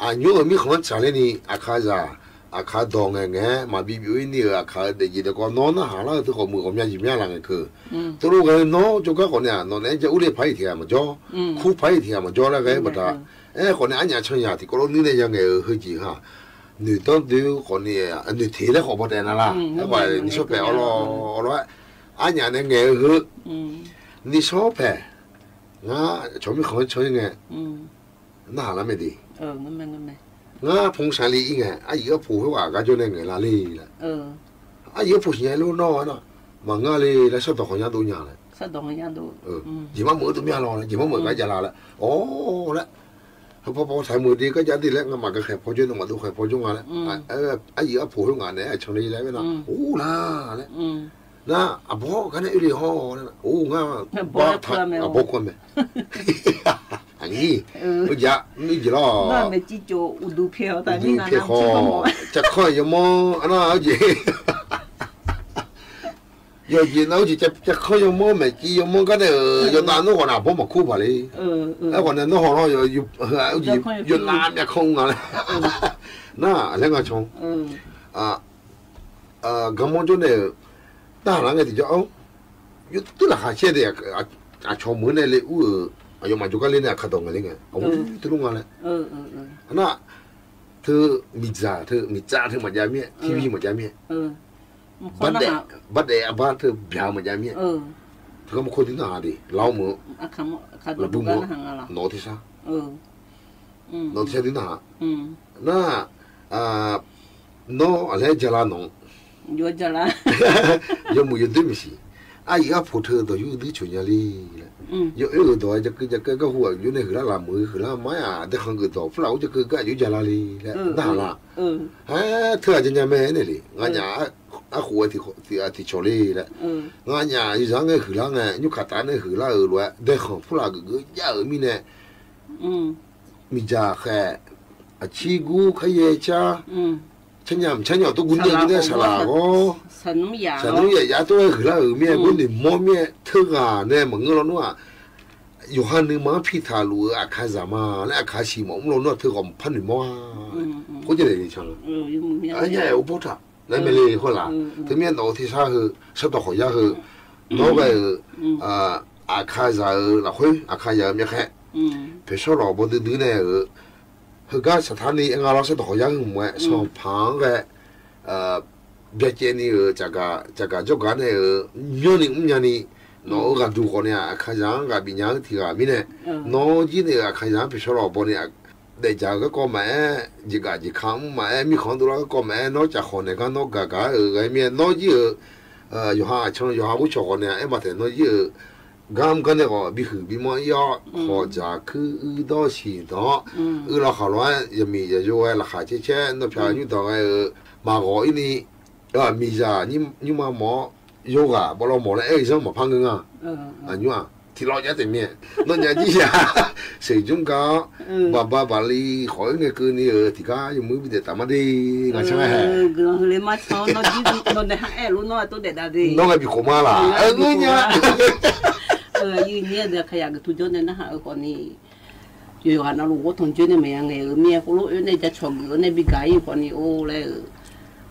Aqnymr-euq mirkhanq-anr tsaqler ni aqkar zaq, aqkar dawq ngaeq ngaeq-aer maqbi byov-ir ni-euq aqkar-euq daefjeq daefkawv nawr narhaq lar-eu teu khawf muiq ghawqmya jeq mya laf ngaeq keuq. Teulof ghae nawr jawrgar khawf nae-aq nawq naeq-aer ja urler paq-ir tiq ghaq maqjawr, kur paq-ir tiq ghaq maqjawr laer ghae-aer baqda. Aerkhawf nae arnyaf can yaq tiqkawv lof nuir nae ya ngaeq-euq heujeq ha, noeqdanr doe khawf ni, noeqteq laer khawf bawdaef na la. Aerkhawf nishawr paeq awrlawr awrlawr-aer, arnyaf nae ngaeq-eu heu, nishawr paeq, ngar cawq mirkhanq-anr can-ir ngae, narhaq lar mae de. Ngar พงษ์ชาลี ir ngae, aryuif arpoq khoerghaq gar jawr nae ngaeq lar le laer. Aryuif arpoq siqnya lof nawr-a nar, maqngeur le laer shardawq khanqnya dov nya laer. Jeq marmeuq-eu dov mya lawr laer, jeq marmeuq gar jav la laer. Awr laer, heu paw paw taq-eu meuq de gar jav de laer, ngamaf gar khaeq paw jawr, nawmaf dov khaeq paw jawr nga laer. Aryuif arpoq khoerghaq naeq-aer aqcan le laer aer nar, or lar laer. Nar aqbawr gar nae oe le hawr laer, or ngar aqbawr kur-a mae. Aqnyir, oe jeq-a, oe jeq lawr. Uqduq pyaeq khawf, cavkanr-iq yawmanr arnar oe jeq. Yawqjeq nav oe jeq cavkanr yawmanr maeqciv yawmanr gar nae-euq yawdav nawr ghawq nav aqbawr maqkur paq le. Aerkhawf nae nawr haw lawr, yawdav myavkanr nga laer. Nar laer nga can. Garmanr jawr nae-euq, narhaq lar ngae tiqjawr-anr, yawtuir laqkhaq caer de, aqcawq meuq-anr nae le ur-euq, aqyawfmaf jawrgar ler nae aqkar dawq ngaeq ler ngae, aqbur teulof nga laer. Nar, teu miqdzaq teu miqtsav teu maqjav mir-aer, TV maqjav mir-aer, bardaef, bardaef arbar teu byaq-eu maqjav mir-aer, teugar mawrkawr dir narhaq de, lawr meuq-eu, laqbur meuq-eu, nawq-eu tersar, nawq-eu tersar dir narhaq. Nar, nawr aqlaer jala nawq, yawmuiq yawdoer maqsiq, aryuif arpoq teu dawq yurdui coeq nya le laer, yawoer-euq dawq-aer jakeuv jakeuv garhu aqjox nae huiqlar laf meuq-eu huiqlar mar-aq, aqdui khanqgeuf dawq purlaf ur jakeuv gar aqjox jala le laer narhaq la. Aer, teu-aq janya mae nae le, nganyaf-aer arkhof-aer tiqcawq le laer. Nganyaf yawzaq-anr ngae huiqlar ngae, nymrkaq taf-anr nae huiqlar-euq lof-aer daekhanq purlaf geuf geuf jav-euq mirnae, miqdzaq khaeq, aqcir gur kharyaer car, carnyaf mqcarnyaf tov gur nae mirnae saqlaq ghawr, saqnmr yaf jar tov-aer huiqlar-euq mirnae, gor noeqmawr mirnae teughaq nae maqngeur lawnmr-aq, yawqha nuima-anr piftaq luf-eu aqkaqzaq ma laer aqkaq siq mawf mr lawnmr-aq, teughaq maqpar noeqmawr-a. Khoerjeq nae can, arnyaf-aer urbawr taq laer maeqle khoer laf. Teumirnae nawq-euq tersar heu, shardanq khawqyar heu, nawr ghae-euq aqkaqzaq-euq lafkhoer, aqkaqzaq-euq myavkhaer, poeqshawr lawq bawduidui nae-euq heugar saqtar ni aer nga lawr, shardanq khawqyar heu mq-aer sanqpaq-anr ghae byacaevni-euq caqgaq jawrgaq nae-euq myanrni mrnya ni, nawq-euq ghaqduq khawf ni-aq, aqkaqzaq-anr ghaq bifnya-anr tiq ghaq mirnae, nawr jir nae-euq aqkaqzaq-anr poeqshawr lawq baw ni-aq, daefdzaq-eu garkawv maqaer, jeqgaf jeqka mr maqaer, mirkhanq-anr dovlar garkawv maqaer, nawr cafkhawq naeq gar nawr gaq gaq-aer-euq ghae mirnae, nawr jir-euq yawqha aqcan yawqha ghoer cawq khawf nae-aq, aer baqtaeq nawr jir-euq gar mr gar nae khawf bihuiq bimanr ir-awr, hawq dzaq kuir uir dawr siq dawq-awr, uiqlar khawq lof-aer yaqmiq yaqyo ghae laqkhaq caer caer nawr pyaq nymr dawq ghae-euq maqghawq ir ni, miqzaq nymrma mawf-awr, yawghaq bawvlawv mawf laer aer-eu zanr maqpar ngeur nga. Aqnymr-aq tiqlawv jav taef mir-aer, nawnyaf jir ya sheuqjmr gar-awr, baqba baqli khawf-aer ngae keuvni-euq tiqgar yawmuiq bidaef taf mar de. Ngaq can-aer hae guiqlanq heule mar can-awr, nawr nae ha aer-eu lof nawr-aer tov daef dav de. Nawr ghae bikhof ma laq, ngeur nya. Aqyuif nyir-aer deuq aqkaqzaq geuf tu jawr nae narhaq-eu khawf ni, yawqghaq navluf ghawrtanq joer nae maqya ngaeq-euq mir-aer, khoerlof oer nae jacawq geuf-eu nae bi gaq ir-eu khawf ni or laer-euq,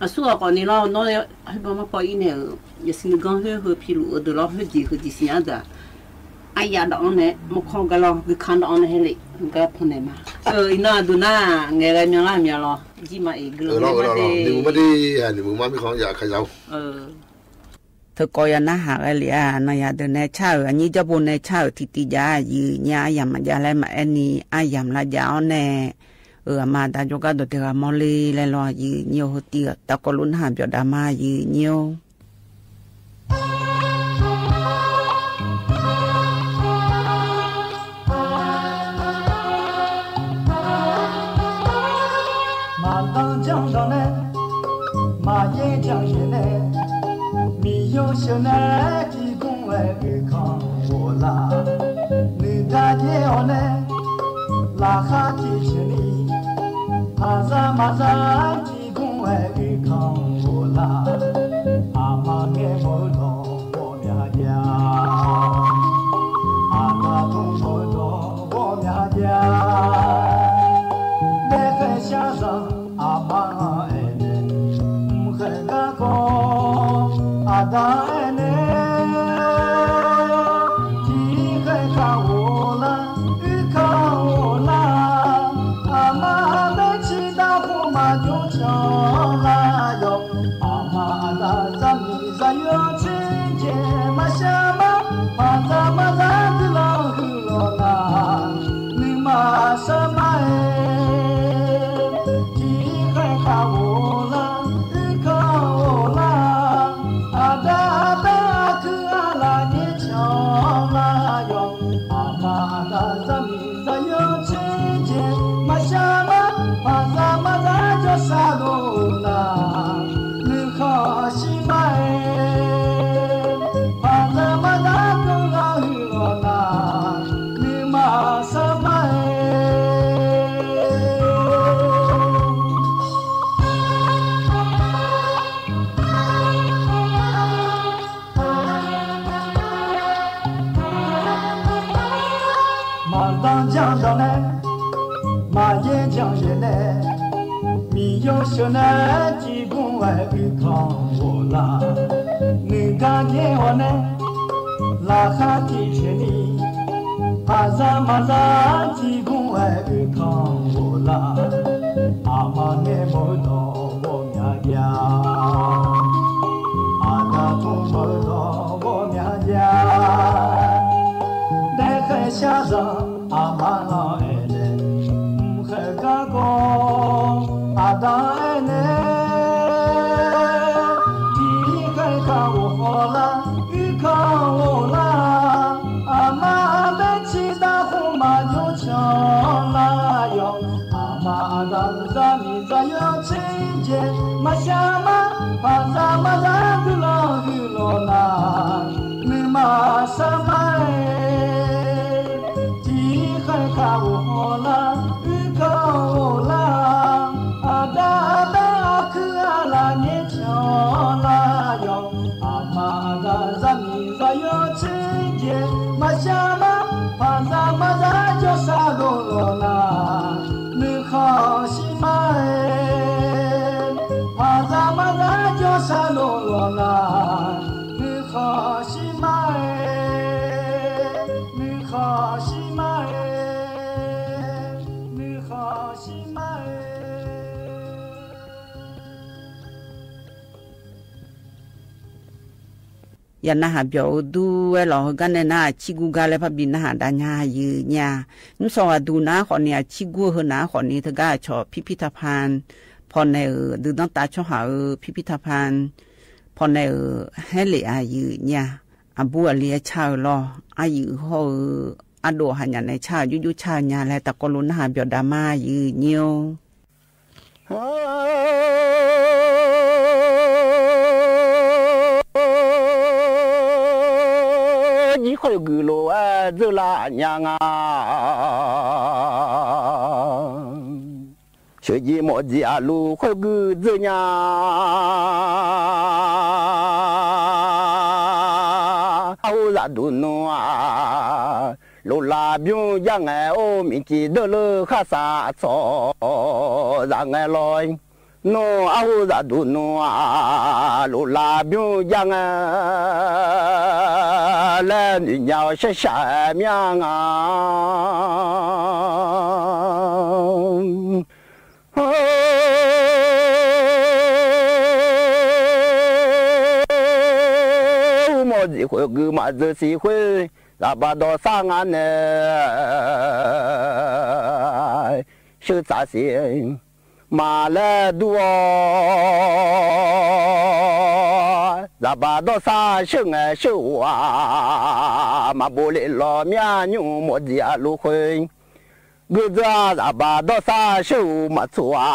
aqsurghaq khawf ni lawr, nawr khoerba marpaw ir nae-euq yasiq nuiganr khoer heu piluf-eu deuq lawr, khoerjeq heujeq siqnya deuq-aq, aryav dawq-anr nae mawrkawr gar lawr, guikar dawq-anr nae haer le, gar pannaeq ma. Iqnan aqdui nar ngaeq ghae myanlar mya lawr, jir ma-iq guiqlanq lar de. Noeqmuiq mar de, noeqmuiq mar mirkhanq-anr ya aqkaqzaq-or. Teukawv ya narhaq ghae lef-aq, nanqyaq deuq nae car-euq aqnyir jawrbo nae car-euq tiqtiv jav-a, aqyuif nyir-a aryamq maqjav laer maqaer ni, aryamq lavjav-awr nae, euq aqma aqda jawrgar dawqdaeq ghaq mawrle laer lawr, aqyuif nyir-or, heu tiv-euq tavkawv luf narhaq byawqdav ma, aqyuif nyir-or. Maqdanr janr danq nae, maqyaer janr yaeq nae, miqyaer sheuq nae tiqgmr-aer uirkanq ghoflar. Nuigar yaer-awr nae, laqkhaq tiqjeq ni, paqzaq maqzaq tiqgmr-aer uirkanq ghoflar. Aqma ngae mawr-eu dawq ghawqmya jav, aqda dmr mawr-eu dawq ghawqmya jav. Daefkhaeq shaqzanq aqma-anr aernaeq, mq khaeq garkawv aqda aernaeq, tiqkhaeq kaq ghoflar, uirkanq ghoflar. Aqma aqda ciqdar khof maqjawr canlar yawq. Aqma aqda zaqmiq zaqyo tser jeq maqshar mar, paqzaq maqzaq guiqlanq huiq lawq nar, nuima shar mar-aer. Tiqkhaeq kaq ghoflar, uirkanq ghoflar. Aqda aqda aqkuir aqlaf nyaer canlar yawq. Aqma aqda zaqmiq zaqyo tser jeq maqshar mar, paqzaq maqzaq jawrshar luf nar, nuikhanr shir mar-aer. Paqzaq maqzaq guiqlanq huiq lawq nar, nuima shar mar-aer. Maqdanr janr danq nae, maqyaer janr yaeq nae, miqyaer sheuq nae tiqgmr-aer uirkanq ghoflar. Nuigar yaer-awr nae, laqkhaq tiqjeq ni, paqzaq maqzaq tiqgmr-aer uirkanq ghoflar. Aqma ngae mawr-eu dawq ghawqmya jav, aqda dmr mawr-eu dawq ghawqmya jav. Daefkhaeq shaqzanq aqma-anr aernaeq, mq khaeq garkawv aqda aernaeq, tiqkhaeq kaq ghoflar, uirkanq ghoflar. Aqma aqda ciqdar khof maqjawr canlar yawq. Aqma aqda zaqmiq zaqyo tser jeq maqshar mar, paqzaq maqzaq Maqzaq jawrshar dovlawq nar, nuikhanq shir mar-aer. Maqzaq maqzaq jawrshar dovlawq nar, nuikhanq shir mar-aer. Nuikhanq shir mar-aer. Nuikhanq shir mar-aer. Yaq narhaq byawq-eu dur-aer lawq, heugar nae nar aqcir gur gar laer parbi narhaq dav nya aqyuif nya. Nymrsaw ghaq duq nar khawfni aqcir gur-eu heu nar khawfni teugar aqcawq pirpir taqpan pawnaeq-euq, duidanr tav tsawrhaq-euq pirpir taqpan pawnaeq-euq haer lef-a aqyuif nya. Aqbur aqli-aer car-eu lawr, aryuif hawr-eu ardov haqnyaf nae car-euq jurjur car-eu nya laer taqkawv lof narhaq byawq dav ma aqyuif nyir-or. Jir khoergui lof-aer dzeur lar nya nga. Sheuqjir mawfjir aqluf khoergui dzeur nya. Arhu zaqduq nmr-aq, loflaf bymr jar ngae or, miqcif deurleur kharsav tsawq zaq ngae lawr. Nawr arhu zaqduq nmr-aq, loflaf bymr jar ngae laer noeqnya-awr sharshaq-aer mya nga. Mawfjir khoergui maqdzeur siq khoer, zaqbaq dawqsar nga nae sheutsaf siq ma laer dur-awr, zaqbaq dawqsar sheuq ngae sheuq-aq, maqbof lef lawq mya nymr mawfjir aqluf khoer. Geudzeur-aq zaqbaq dawqsar sheuq-eu maqtsof-a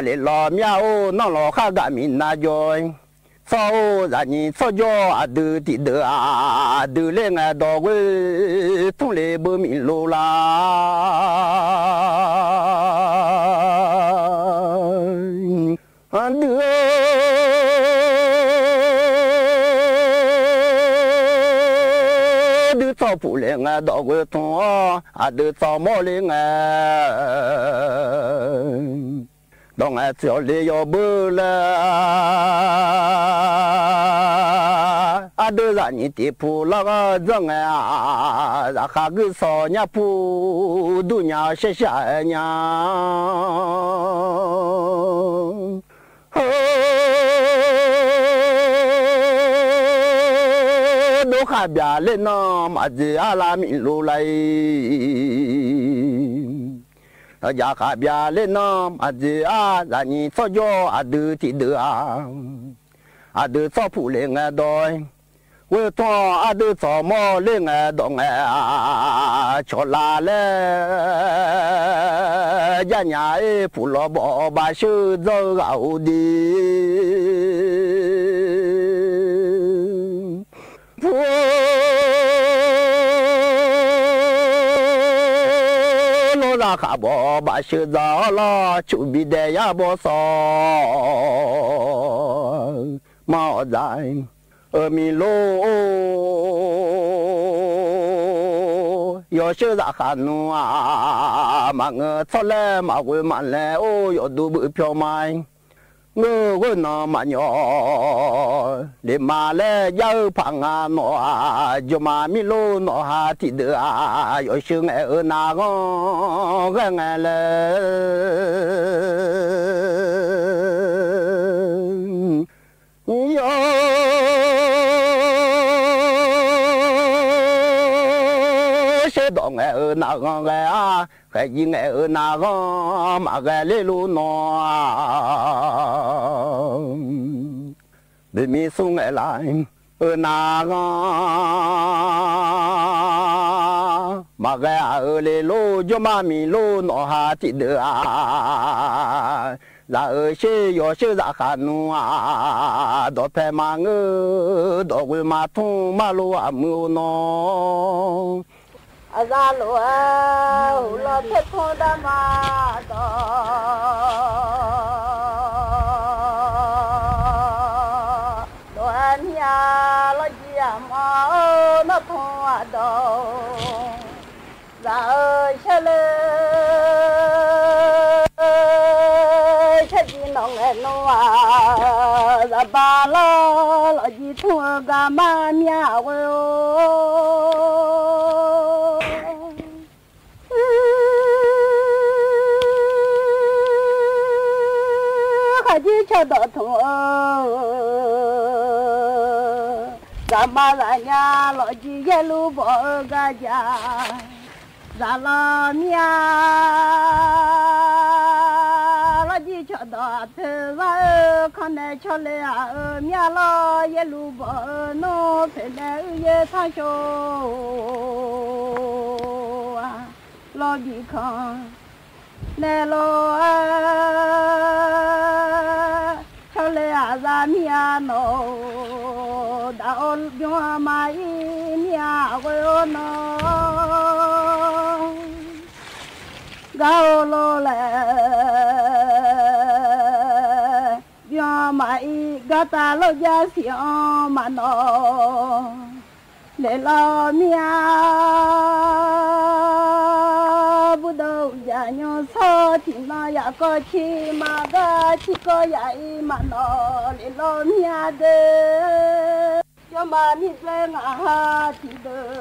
lef lawq mya-or, nanrlawq khargaq miqnav jawr-ir. Tsawr-or zaqnyiq tsawrjawr aqdui tiqdeuq-aq, aqdui ler ngae dawq ghoer tmr le beu miq lov lar. Aqdui dui tsawrpuq le ngae dawq ghoer tmr-awr, aqdui tsawrmawr le ngae dawq ngae tsawq le yawbeu laer, aqdui zaqnyiq tiqpuq lar ghanr dzanr ngae-aq, zaqkhav guir sawq nyarpuq dur nya sharshaq-aer nya. Heu, dov khaq byaq ler nan maqdzoeq-ar lar miq lov lar-ir. Aqjaq khaq byaq ler nan maqdzoeq-ar zaqnyiq tsawrjawr aqdui tiqdeuq-aq, aqdui tsawrpuq le ngae dawq-ir. Ghoer tmr-awr aqdui tsawrmawr ler ngae dawq ngae-a, cawqlav laer jarnya-ir puq lawr bawq baq sheur dzawr-eu ghaq-eu de. Pu lawr zaqkhav bawq baq sheur dzaq-awr lawr, cuqbi dae yar bawr sawq ma awq dzaq-ir. Euq miq lor-or, yawsheur zaqkhav nmr-aq, maqngeur tsawrlaer maqghoe maqlaer-or, yawqdov beuf pyawr ma-ir. Ngeur ghoer nan maqnyawq, lef ma laer jar-eu paq nga nawq-aq, jawrma mir lor nawq ha tiqdeuq-aq, yawsheur ngaeq-eu narghanr ghae ngae laer. Yawsheur dawq ngaeq-eu narghanr ghae-ar, khaeqjir ngaeq-eu narghanr maqghae ler lor nawq-aq. Boeqmir smr ngaeqlaf-eu narghanr maqghae-aq-eu le lor, jawrma miq lor nawq ha tiqdeuq-aq. Zaq-euq sher yawsheur zaqkhav nmr-aq, dawqpae maqngeur, dawqghoe maqtmr mar lor aqmuiq-or nawr. Aqzaq lof-aer uqlawr taertmr darma dawq, dawq-aer mir-a lawrjir aqmawr-or, nawr tmr aqdawq. Ngaeqnmr-aq, zaqba lawr lawqjir tmr-eu garma mir-a ghoe-or. Khaqjir cawqdawq tmq-eu, zaqma zaqnya lawqjir yaerluf bawq-eu garjaq, zaqlanr mir-a. Lawrjir cawqdawq aqpoeq lar-eu kannaeq cawle-aq-euq mir-a lawr, yaerluf bawq-eu nmr poeqnaeq uiqyaer tanrshawr-a. Lawr bikanq naeq lof-aer, cawle-aq za mir-a nawq-or, daq-awr bymr-a maqir mir-a ghoe-awr nawq. Gar-or lor laer, bymr-a maqir gartav lor jav siq-anr maqnawq. Leqlawr mir-a, burdov uqjaq nymr sawr tiqnan yaf kawv cir maqgar cir kawv yaf-ir maqnawq. Leqlawr mir-a de, jawrma mirdzoer ngaq ha tiqdeuq,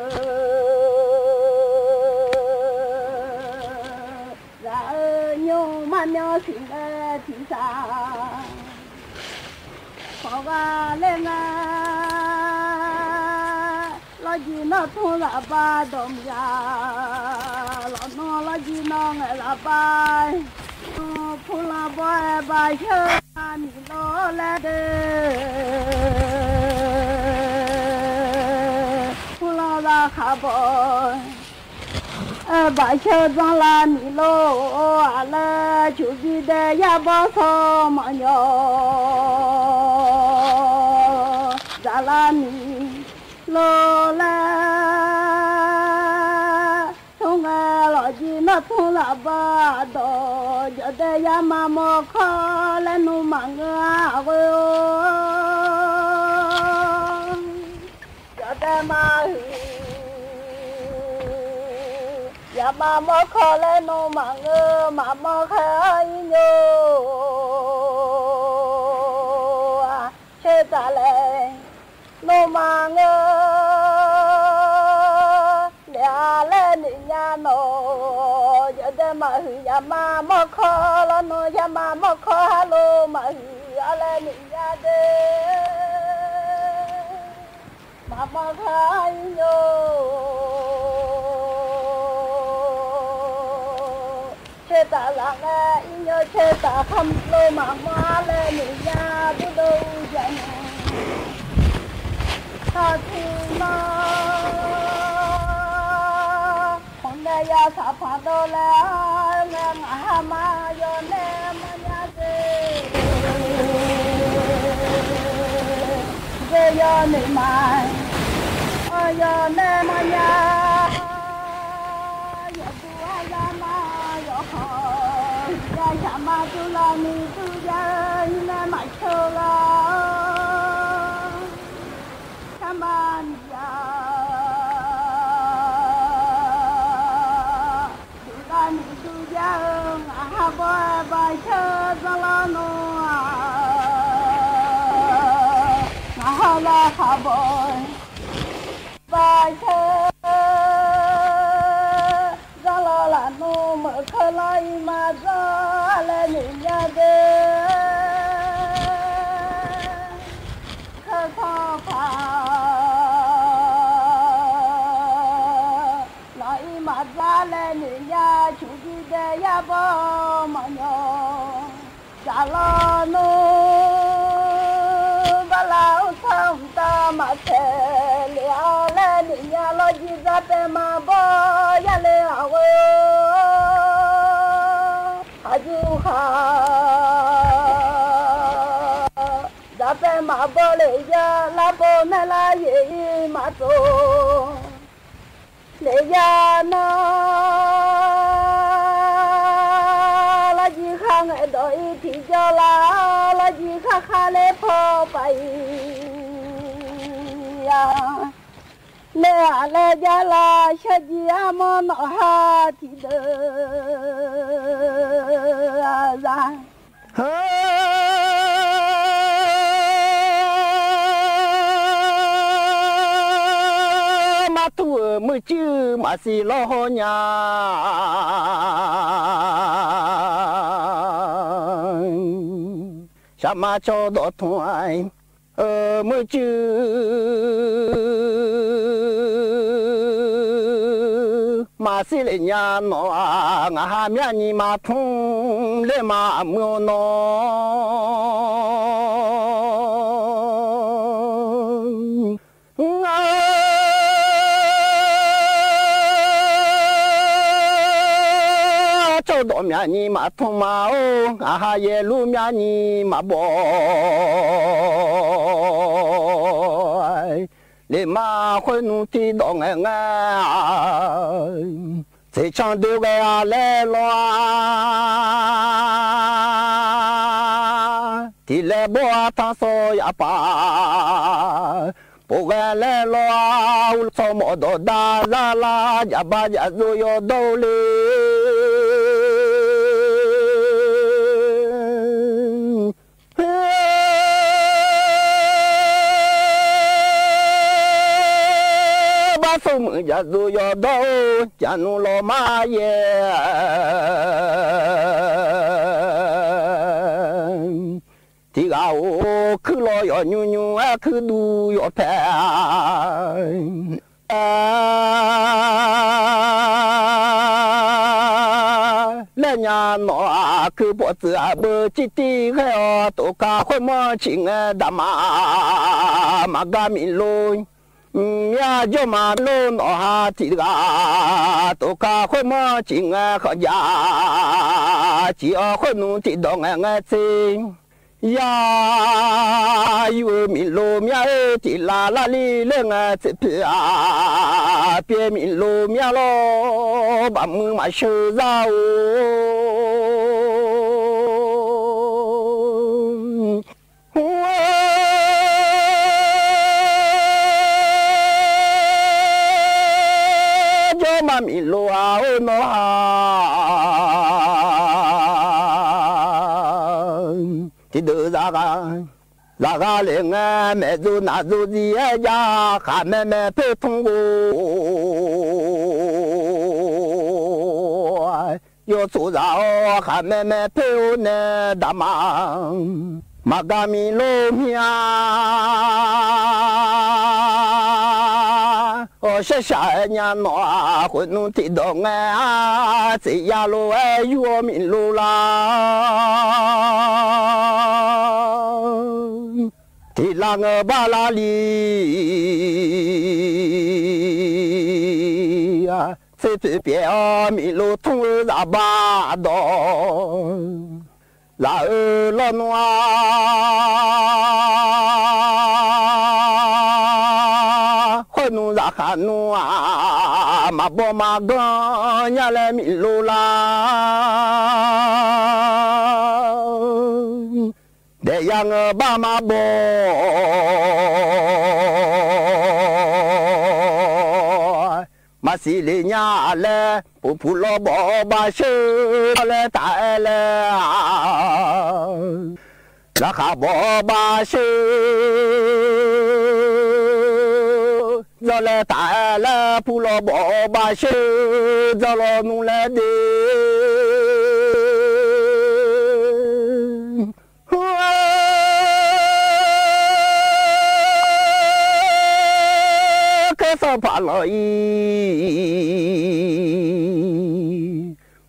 zaq-eu nymr marmyanr siqnaeq tiqsaq, kawq ghaq laer nga. Lawrjir nawr tmr zaqba dawq mq ya, lawqnan lawrjir nawr ngaeq zaqba, purlanr bawr-aer bashar miq lor laer de, purlanr zaqkhaq bawq, bashar zanrlar miq lor-or, aqlaer cuqbi dae yar bawr sawr maqnyawq, zaqlar miq lor laer. Tmrngae lawqjir nawr tmr zaqba dawq, jawqdae yama mawrkawr laer nmr maqngeur-a ghoe-or. Jawqdae maqhuiq, yama mawrkawr laer nmr maqngeur, maqmawr khaer-awr ir nymr-aq, caertaq laer nmr maqngeur. Laef-a laer noeq nya nawq, jawqdae maqhuiq yama mawrkawr lawr nmr, yama mawrkawr harlof maqhuiq-a laer noeq nya de. Maqmawr khaer-awr ir nymr-or. Caertaq zaq ngae ir nymr, caertaq kharlof maqmawr-a laer noeq nya, burdov uqjaq nymr. Taqtiq nawr khawf nae ya saqpaq dawv laer-awr ngae, ngaq ha ma yawnae mawrnya de. Dzer yawnoeq ma, yawnae mawrnya. Yawqdur aryamq ma yawkawq, ya shaqma durlar ni dur ya-eu, ir nae maqceuv lar-awr, sharma miqya durlar ni dur ya-eu, ngaq ha bawr-aer bashar zanrlar nmr-aq, ngaq ha laer khaq bawr-aer bashar zanrlar laf nmr, meuq keuv lanr ir ma zanr laer noeq nya de. Keuv sanr paq lanr ir ma zanr laer noeq nya, cuqbi dae yar bawr maqnyawq. Zaqlanr nmr barlar-awr sar mqtav maqtaeq lef-a laer noeq nya, lawrjir zar paev maqbawr yar le-aq ghoe-or. Aqjir uqkhaq zar paev maqbawr lef ya, larpov maerlar yaeq ir maqtsov lef ya nar, lawrjir khar ngaeq dawq ir tiqjawr lar, lawrjir khar khar ler paw paq ir-a. Naeq-aq laer jar lar, shawrjir armawr nawq ha tiqdeuq-a za. Heu cuir maqsiq lawr hawr nya. Shaqma cawdawq tmr-aer, muir cuir maqsiq lef nya nawq-aq, ngaq ha myavnyiq maqtmr ler ma aqmuir-awr nawr. Cawrdawq myavnyiq maqtmr ma-or, ngaq ha yaerlur myavnyiq maqbaw. Lef ma khoer nmr tiqdawq ngae ngae-a, tseqcan doe ghae-a laer lawr-a. Tiq laer bawr-a tanrsawr yaf paf, pov ghae laer lawr-a. Ursawr mawf dawqdar zar lar, jaqba jaqzov yawdawr le. Bar sawr muiq jaqzov yawdawr-or, jaqnmr lawr mar yaer. Tiq ghaq-or, kuir lawr yawf nymr nymr-aer, kuir dur yawf pae-a. Laer nya nawq-aq, kuir pawf tsuif aqbeu cir tir ghae-awr, tofka khoermanr ciq ngae daqma maqgar miqlor. Myar jawrma lor nawq ha tiq ghaq, tofka khoermanr ciq ngae khanqjav ciq-awr khoer nmr tiqdawq ngae ngae tser. Yar yur-eu miqlor myar-or, tiq lav lar li ler ngae tser pyaeq. Pyaeq miqlor myar lawr, baqmuiq maqsheu zar-or. Jawrma miqlor-a-or nawr ha. Tiqdeuq zaqghaq, zaqghaq le ngae, maeqdzov naqdzov zir-aer jav, khaqmae maeq poer tmr ghof-or. Yawtsov zaq-awr khaqmae maeq poer-or nae daqma maqgar miqlor mya. Awq, shaer shaq-aer nya nawq-aq, khoer nmr tiqdawq ngae-a, tser yar lof-aer yur-awr miqlor lar. Tiq lav ngeur bar lar li tser poeq pyaeq-awr miqlor tmr-eu zaqbar dawq. Zaq-eu lawrnmr-a, khoer nmr zaqkhaq nmr-aq, maqbaw maqganr nya laer miqlor lar. Daef ya ngeur bar maqbaw, maqsiq le nya laer, puq puq lawr bawq-awr bar sheur laer taf-aer laer-a. Zaqkhaq bawq-awr bar sheur dzawr laer taf-aer laer, puq lawr bawq-awr bar sheur dzawr lawnmr laer de. Keuv sanqpaq lanq-ir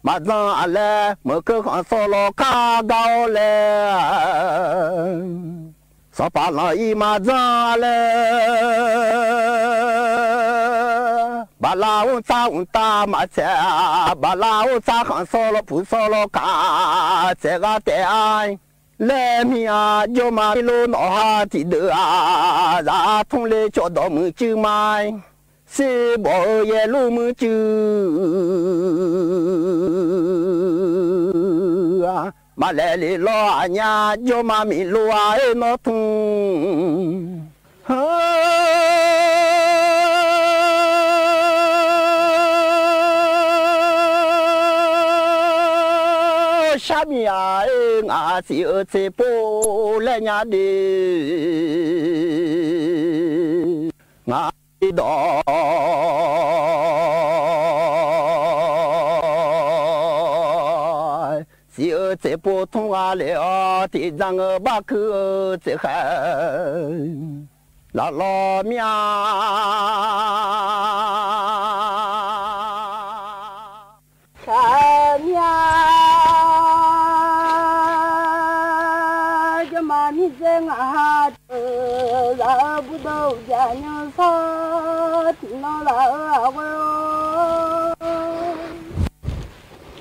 maqdzan-a laer, meuq keuv khanq sawr lawr kar gar-awr laer, sanqpaq lanq-ir maqdzan-a laer, baqlav mr tsar mqtav maqtsaeq-a, baqlav mr tsar khanq sawr lawr puq sawr lawr kaq tsaeq ghar taef-a laer mir-a. Jawrma mirlor nawq ha tiqdeuq-aq, zaq tmr le cawqdawq muiq cuiv ma. Sir bawq-eu yaerlur muicuiv-a, maqlaeq le lawr aqnyar jawrma miqlor-a-aer nawr tmr. Sharmiq-aq-aer ngaq siq-eu tserpov laer nya de. Ngaq siq dawq Tiq-eu tseqpov tmr gha lef-awr, tiqdzaq-eu barkuir-eu tseqkhaeq laflawr mir-a. Shaq-eu mir-a, jawrma mirdzaer ngaq ha deuq, zaq-eu burdov uqjaf nymr sawr, tiqnan laf-eu aqghoe-or,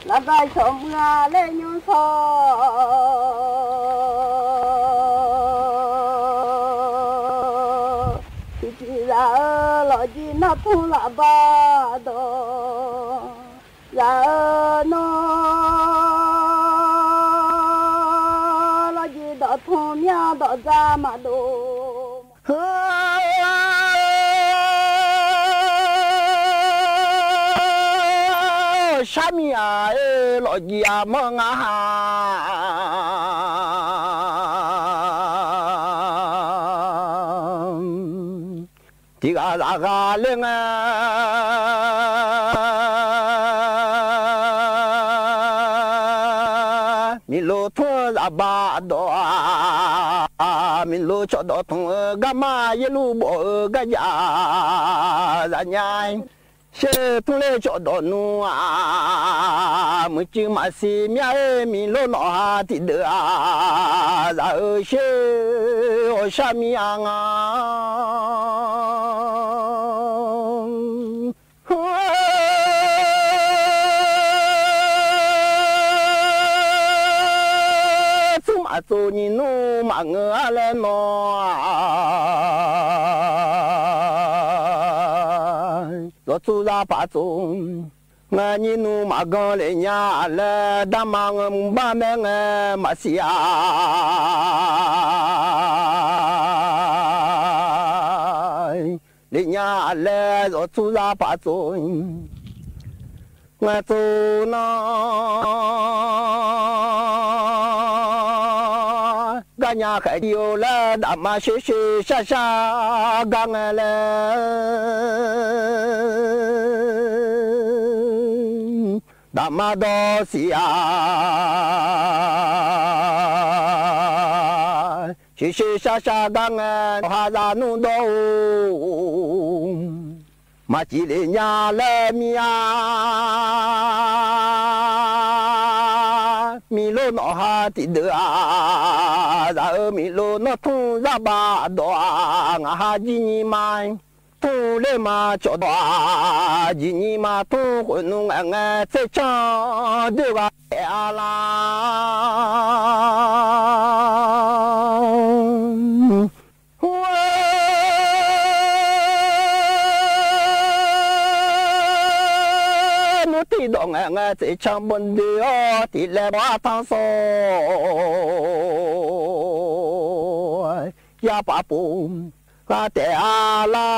lafgaq shawq mui-a laer nymr sawr, tiqtiq zaq-eu lawqjiv nartmr lafbar dawq, zaq-eu nawr lawqjiv dawqtmr mir-a dawqdzaq maqdov. Shar mir-aq-aer lawqjiv armawr ngar ha. Tiq ghaq zaf ghaq ler ngae, miqlo tmr-eu zaqbaq dawq-aq, miqlo cawqdawq tmq-eu garma yaerluf bawf-eu garjav zaf nya. Sher tmr ler cawqdawq nmr-aq, muiqcuiv maqsiq mya-aer miqlo nawq ha tiqdeuq-aq, zaq-eu sher-awq shar mir-a nga. Tsmr maqtsov nyiq nmr maqngeur-a laer nawr-aq, zawqtsur zar paq tsov ngae, nyiq nmr maqgan lef nya laer, darma ngae mqbar maer ngae maqsiq-a lef nya laer, zawqtsur zar paq tsov ngae tsov nar, garnya khaeq jir-eu laer dafma shoer shoer shar shar gar ngae laer, dafma dawr siq-a. Shoer shoer shar shar gar ngae, nawq ha za nmr dawr-or, maqcif lef nya laer mir-a. Miqlo nawq ha tiqdeuq-aq, zaq-eu miqlo nawr tmr zarbaq dawq-aq, ngaq ha jir nyi ma tmr ler ma cawqdawq-aq, jiq nyi ma tmr khoeq nmr ngaeq ngae tser canr doer ghaq taef-a lar. Nmr tiq dawq ngaeq ngae tser canr bawdoer-awr, tiq laer bawr artanr sawr yar paf pov ghaq taef-a lar.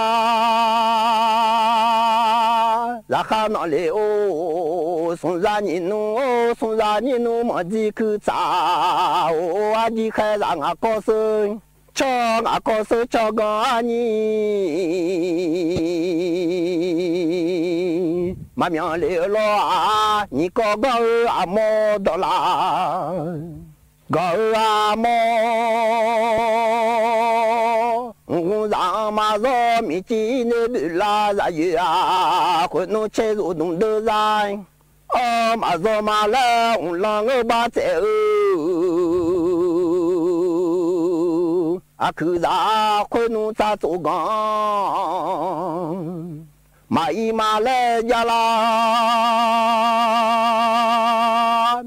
Zaqkhav nanq lef-or, smq za nyiq nmr-or, smq za nyiq nmr manq jir kuir tsaf-or, arjir khaer zaq ngaq kawr seur canr, ngaq kawr seur canr ganr arnyir maqmyanq lef-eu lawr-aq, nyiq kawv ganr-eu aqmawr dawq laf. Gawq-eu aqmawr, mqghmq zaq-anr maqzawr, miqcir ir ner boeqlar zaqyoeq-aq, khoeqnmr caer zofdmq deur zar. Anr maqzawr ma laer mqlanr ngeur bar tsaev-eu, aqkuiq zaq khoernmr tsar tsov ganq-anr maqir ma laer jar lar.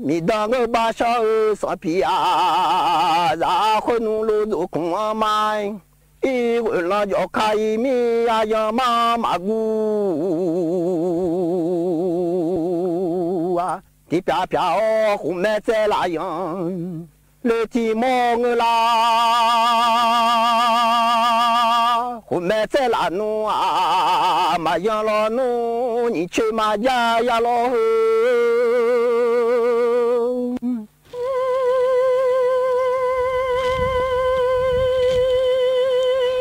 Miqdan ngeur bar shawr-eu sanqpiq-aq, zaq khoernmr lor zofkmq-anr ma. Ir ghoeqlanr jawf ka ir mir-a, yanr mar maqguv-a. Tiqpyaq pyaq-awr khofmae tsaer laf yanr. Ler tiq mawr ngeur lar. Khofmae tsaer laf nmr-aq, maqyan lawnmr nyiq coer maqjav ya lawr heu.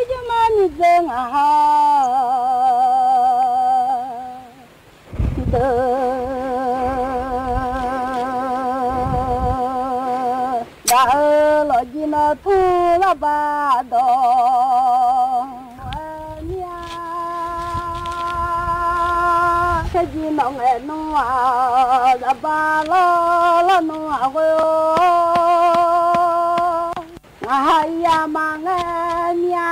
Jawrma miqdzae ngaq ha deuq Aq-eu lawqjir nawr tur lar baq dawq-aer mir-a. Caerjir nawq ngaeq nmr-aq, zaqbaq lawr lawr nmr-aq ghoe-or. Ngaq ha ir-a maqngeur mir-a.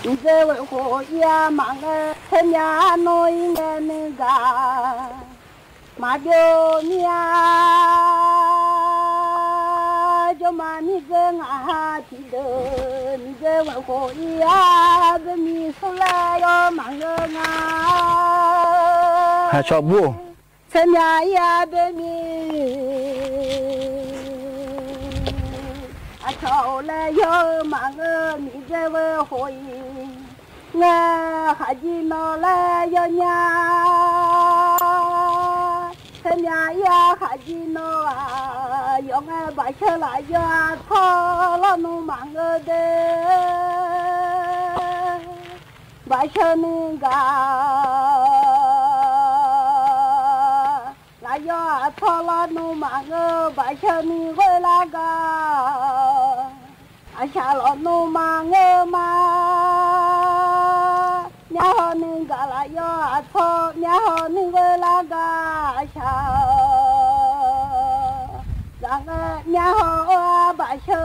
Miqdzer ghoe khof ir-a maqngeur, tseumyav nmr ir ngae nuigaq. Maqbyov mir-a. Jawrma miqdzer ngaq ha tiqdeuq, miqdzer ghoe khof ir-a, bemi surlaer yawr maqngeur nga. Haqcawq bur-or. Tseumyav ir-a bemi. Aqcawq-or laer yawr-eu maqngeur, miqdzer ghoe khof ir ngae, khaqjir nawq laer yawnya. Tseumyav ir-a khaqjir nawq-aq, yawf ngae baqsheu laf yawr-a tawr lawr nmr maqngeur de. Baqsheu nuigaq laf yawr-a tawr lawr nmr maqngeur, baqsheu nuighoe lar gaq. Aqshaq lawq nmr maqngeur ma. Myavhaw nuigaq laf yawr-a tawr, myavhaw nuighoe lar gaq. Aqshaq zaqngae myavhaw or-a baqsheu.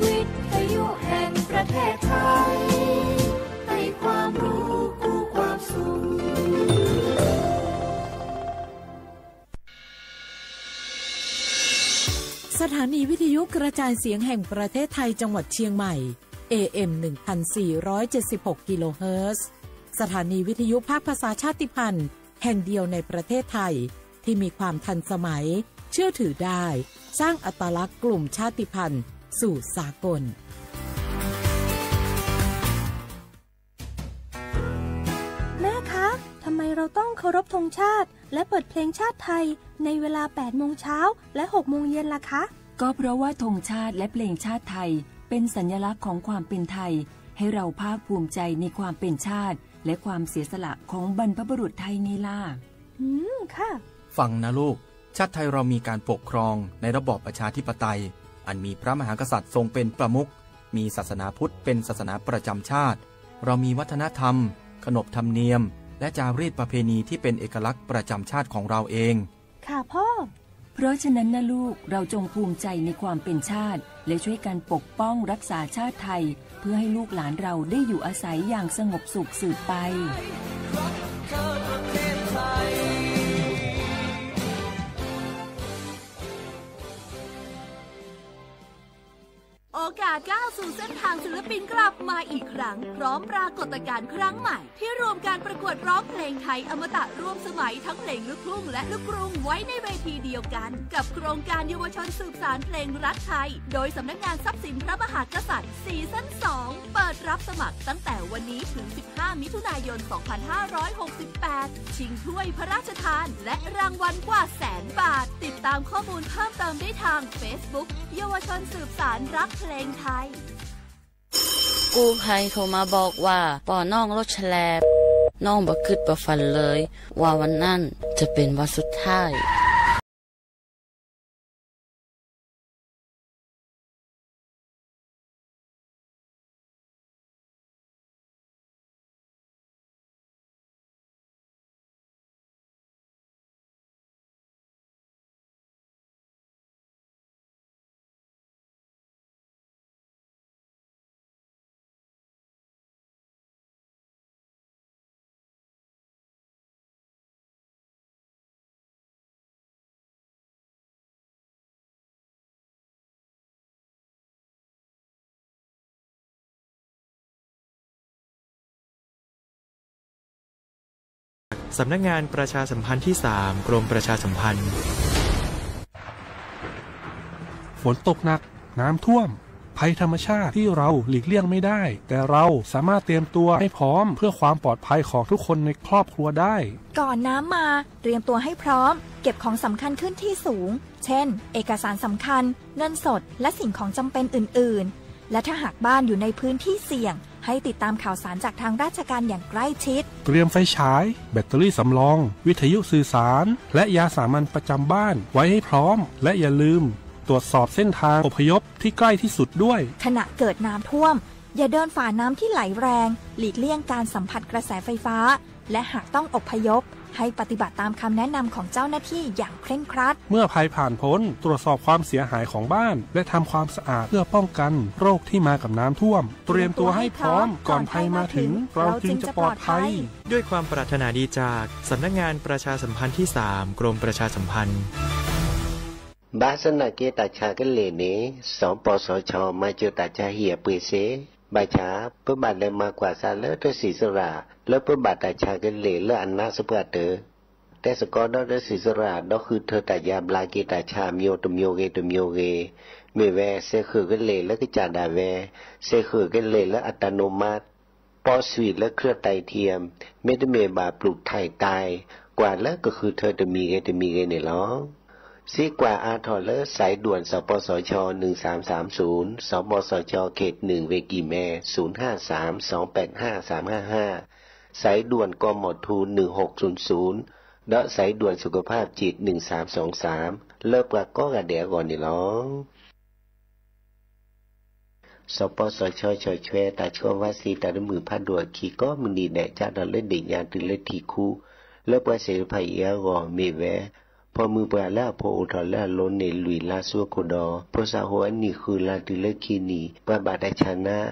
วิทยุแห่งประเทศไทย ให้ความรู้คู่ความสุข สถานีวิทยุกระจายเสียงแห่งประเทศไทยจังหวัดเชียงใหม่ เอเอ็ม หนึ่งพันสี่ร้อยเจ็ดสิบหก กิโลเฮิรตซ์ สถานีวิทยุภาคภาษาชาติพันธุ์แห่งเดียวในประเทศไทย ที่มีความทันสมัย เชื่อถือได้ สร้างอัตลักษณ์กลุ่มชาติพันธุ์สู่สากล แม่คะ ทำไมเราต้องเคารพธงชาติ และเปิดเพลงชาติไทย ในเวลา แปดโมงเช้า และ หกโมงเย็นล่ะคะ ก็เพราะว่าธงชาติและเพลงชาติไทย เป็นสัญลักษณ์ของความเป็นไทย ให้เราภาคภูมิใจในความเป็นชาติ และความเสียสละของบรรพบุรุษไทยไงล่ะ อืม ค่ะ ฟังนะลูก ชาติไทยเรามีการปกครองในระบอบประชาธิปไตย อันมีพระมหากษัตริย์ทรงเป็นประมุข มีศาสนาพุทธเป็นศาสนาประจำชาติ เรามีวัฒนธรรม ขนบธรรมเนียม และจารีตประเพณีที่เป็นเอกลักษณ์ประจำชาติของเราเอง ค่ะพ่อ เพราะฉะนั้นนะลูก เราจงภูมิใจในความเป็นชาติ และช่วยกันปกป้องรักษาชาติไทย เพื่อให้ลูกหลานเราได้อยู่อาศัยอย่างสงบสุขสืบไป โอกาสก้าวสู่เส้นทางศิลปินกลับมาอีกครั้ง พร้อมปรากฏการณ์ครั้งใหม่ ที่รวมการประกวดร้องเพลงไทยอมตะร่วมสมัยทั้งเพลงลูกทุ่งและลูกกรุงไว้ในเวทีเดียวกัน กับโครงการเยาวชนสืบสานเพลงรักไทย โดยสำนักงานทรัพย์สินพระมหากษัตริย์ ซีซั่นสอง เปิดรับสมัครตั้งแต่วันนี้ถึง สิบห้า มิถุนายน สองพันห้าร้อยหกสิบแปด ชิงถ้วยพระราชทาน และรางวัลกว่าแสนบาท ติดตามข้อมูลเพิ่มเติมได้ทาง Facebook เยาวชนสืบสานรักเพลงไทย กู้ภัยโทรมาบอกว่า ปอน้องรถแฉลบ น้องบ่คิดบ่ฝันเลย ว่าวันนั้นจะเป็นวันสุดท้าย สำนักงานประชาสัมพันธ์ที่สาม กรมประชาสัมพันธ์ ฝนตกหนัก น้ำท่วม ภัยธรรมชาติที่เราหลีกเลี่ยงไม่ได้ แต่เราสามารถเตรียมตัวให้พร้อมเพื่อความปลอดภัยของทุกคนในครอบครัวได้ ก่อนน้ำมา เตรียมตัวให้พร้อม เก็บของสำคัญขึ้นที่สูง เช่น เอกสารสำคัญ เงินสด และสิ่งของจำเป็นอื่นๆ และถ้าหากบ้านอยู่ในพื้นที่เสี่ยง ให้ติดตามข่าวสารจากทางราชการอย่างใกล้ชิด เตรียมไฟฉาย แบตเตอรี่สำรอง วิทยุสื่อสาร และยาสามัญประจำบ้านไว้ให้พร้อม และอย่าลืม ตรวจสอบเส้นทางอพยพที่ใกล้ที่สุดด้วย ขณะเกิดน้ำท่วม อย่าเดินฝ่าน้ำที่ไหลแรง หลีกเลี่ยงการสัมผัสกระแสไฟฟ้า และหากต้องอพยพ ให้ปฏิบัติตามคำแนะนำของเจ้าหน้าที่อย่างเคร่งครัด เมื่อภัยผ่านพ้น ตรวจสอบความเสียหายของบ้าน และทำความสะอาดเพื่อป้องกันโรคที่มากับน้ำท่วม เตรียมตัวให้พร้อม ก่อนภัยมาถึง เราจึงจะปลอดภัย ด้วยความปรารถนาดีจากสำนักงานประชาสัมพันธ์ที่สาม กรมประชาสัมพันธ์ Baqsaqnaq kev taftsaq keuvle ni, สปสช. maqceuq taftsaq hiq-aq pyeuf sher. Baqcaq peurbaf laeqma kaq sar leur tawrsiq saqlaq leur peurbaf taftsaq keuvle leur aqnar saqpaq teu. Taersaqkawv dawr tawrsiq saqlaq dawr huiq teu taf jav bla kev taftsaq myo tmyo ghae tmyo ghae, meqvae saekheuq keuvle leur kacaq daqvae, saekheuq keuvle leur aqtavnoma pawv suiq leur เครื่องไตเทียม maeq teumeq baf pluf taiq taiq, kaq leur keuq huiq teu teumiq ghae teumiq ghae naeq lawr. Sirkaq artawq leur สายด่วน สปสช. หนึ่งสามสามศูนย์ สปสช. เขตหนึ่ง เวกิแม ศูนย์ห้าสาม สองแปดห้า สามห้าห้า สายด่วน กมท. หนึ่งหกศูนย์ศูนย์ dawr สายด่วนสุขภาพจิต หนึ่งสามสองสาม lawr paqkawr ghaq daef-aer ghawq naeq lawr. สปสช. ฉอยแชร์ taftsawr varsi tafdar muiq pardov aqki kawr maqniq daef jar dawq leur deq nya tui leur tiq kur lawr paqseq paq-ir-aer ghawq meqvae, pawmuiq paq lawr aqpov uqtawq lawr aqlo naeq luiq lar sur khofdawq, posaq ho arniq huiq la tui leur ki niq, paqbaf taftsaq nar,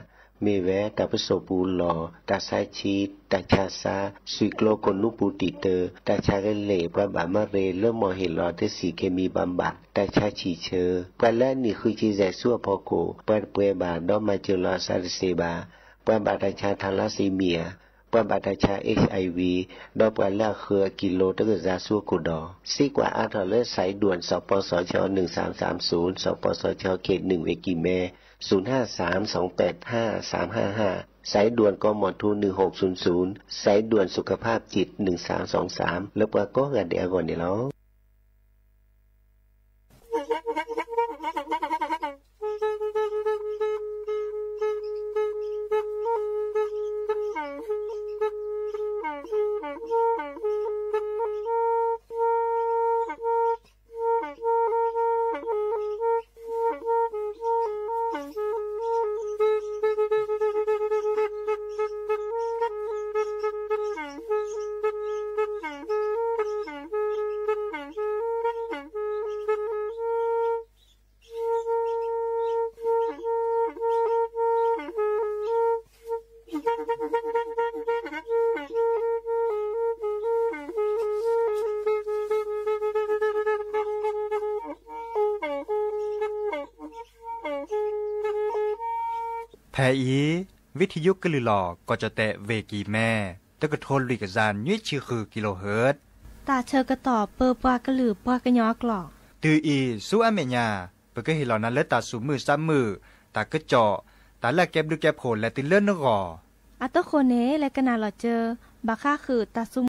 meqvae tafpursoq puv lawq, tafsar cir, taftsaq sar, suiqklov kov nmr puv tiq teu, taftsaq ghae leq paqbaf marle lawr mawq heq lawq teu siq kemi paqbaf, taftsaq ciq ceu, paq lawr arniq huiq civ zaeq sur aqpawv khof, paq paev baf dawr maqceuq lawq sar teu seq baf, paqbaf taftsaq taqlar siq miq-aq, paqbaf taftsaq HIV, dawr paq lawr aqhuiq aqkiq lo teu geuq za sur khofdawq. Sirkaq artawq leur สายด่วน สปสช. หนึ่งสามสามศูนย์ สปสช. เขตหนึ่ง เวกิแม ศูนย์ห้าสาม สองแปดห้า สามห้าห้า สายด่วน กมท. หนึ่งหกศูนย์ศูนย์ สายด่วนสุขภาพจิต หนึ่งสามสองสาม lawr paqkawr ghaq daef-aer ghawq naeq lawr. Pae-ir, วิทยุ keuv luiq lawq kawv cawq taef เวกิแม teu keuv tov luiq keuv za nyoer ciq huiq กิโลเฮิรตซ์ tafceuq keuv tawq peuv pua keuv luiq pua keuv nyaw arklawq. Tui-iq sur armaeq nya, peuq keuv heq lawq na leur tafsuf muiq sar muiq, tafkeuv cawv, tafler-aq kaev bluv kaev poq laer tui leur nmr ghawq. Aqtov khof naeq-aer laer keuv nav lawq ceuv, baqkhar huiq tafsuf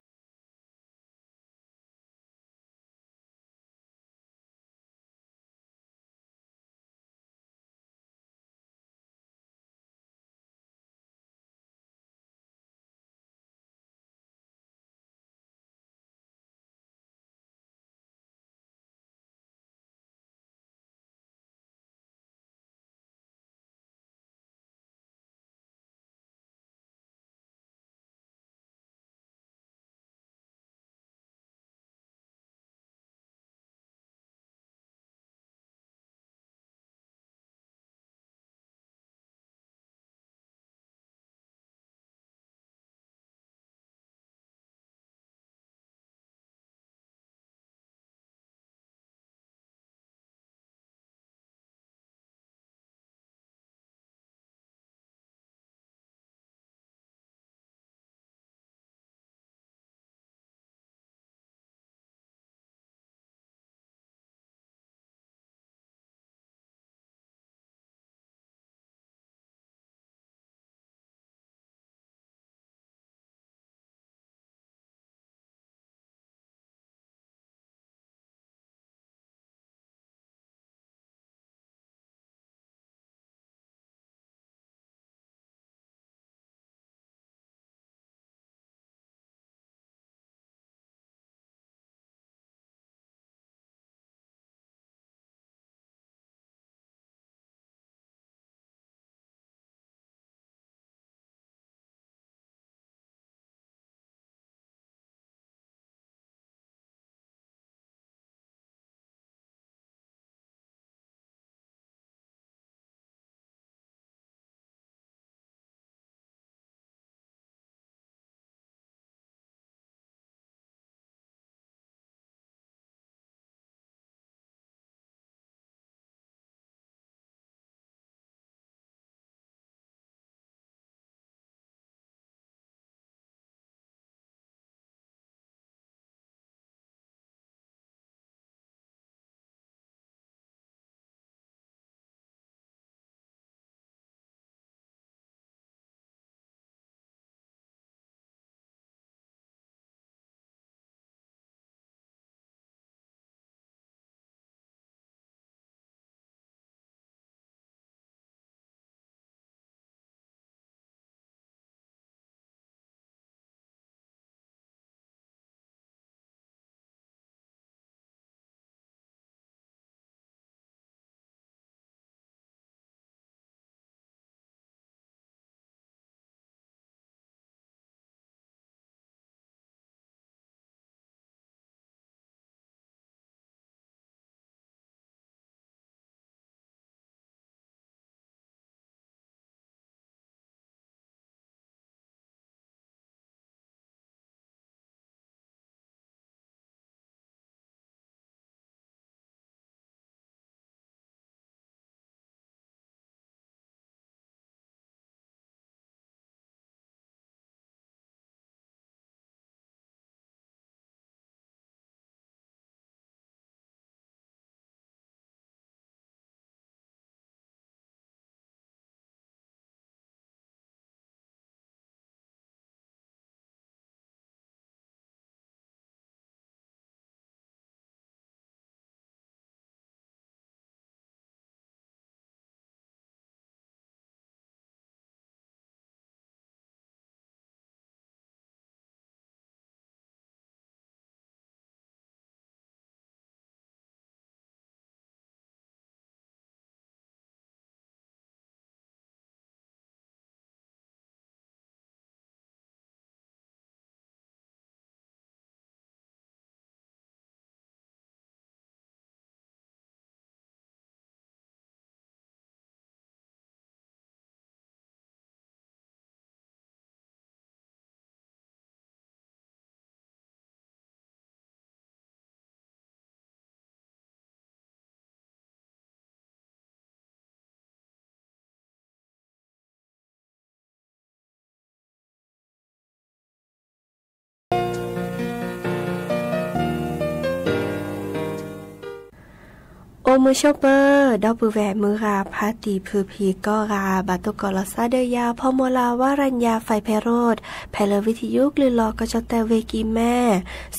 Muiq shawr beu, dawrpuiv vaeq muiq ghaq, paqtiq puiq piq kawv ghaq, baqdov kawv lawqsar deuv ya, พอมอลาวรัญญา ไฟแพโรจน์ แผนเรือวิทยุคลื่นลอ กจ แตง เวกีแม่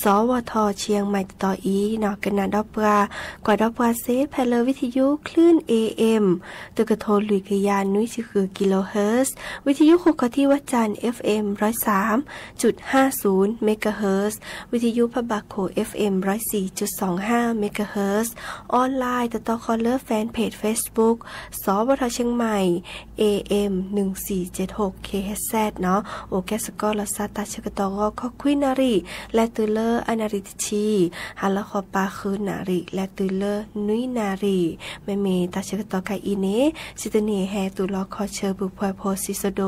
สวท เชียงใหม่ dawqtawv ir nawq, กระหน่ำ dawrpuiv-a, gaq dawrpuiv-a sher แผนเรือวิทยุคลื่น เอเอ็ม dawqkawv tov luiq keuv ya, nuir ciqhuiq kilohertz, วิทยุ โคกาตี้ วัดจันทร์ เอฟเอ็ม ร้อยสามจุดห้าศูนย์ เมกะเฮิรตซ์ วิทยุ พระบาโขง เอฟเอ็ม ร้อยสี่จุดสองห้า เมกะเฮิรตซ์ online dawqtawv khawf lor fanpage Facebook สวท เชียงใหม่ เอเอ็ม หนึ่งสี่เจ็ดหก เคเอชแซด nawq. Oq, แก้วสะก้อ lawqsar taf sheuq kawv tawv ghawv คอ kuir naqriq laev tuiv lor ar naqriq tiqciq, haqlar khawf pav huiq naqriq laev tuiv lor nuir naqriq, maeqmiq taf sheuq kawv tawv ka ir nae, siqtuni hae tuq lawr ขอเชิญผู้พลอยโพธิ์ศรีสุโด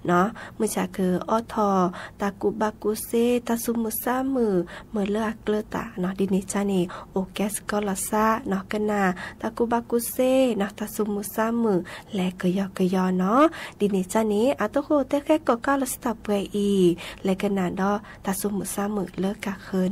nawq. Muiqjaq keuv awr tawq, taqkuv bavkuv sher, taqsuq muiq sar muiq, meuq lor aqgleur taf nawq. Dini jar ni, oq, แก้วสะก้อ lawqsar nawq, กระหน่ำ taqkuv bavkuv sher nawq, taqsuq muiq sar muiq laer keuv yaw keuv yaw nawq. Dini jar ni, aqtov khof taef khaer kawv gar lawqsar taf pov-aer ir laer, กระหน่ำ dawr taqsuq muiq sar muiq lor kaq heu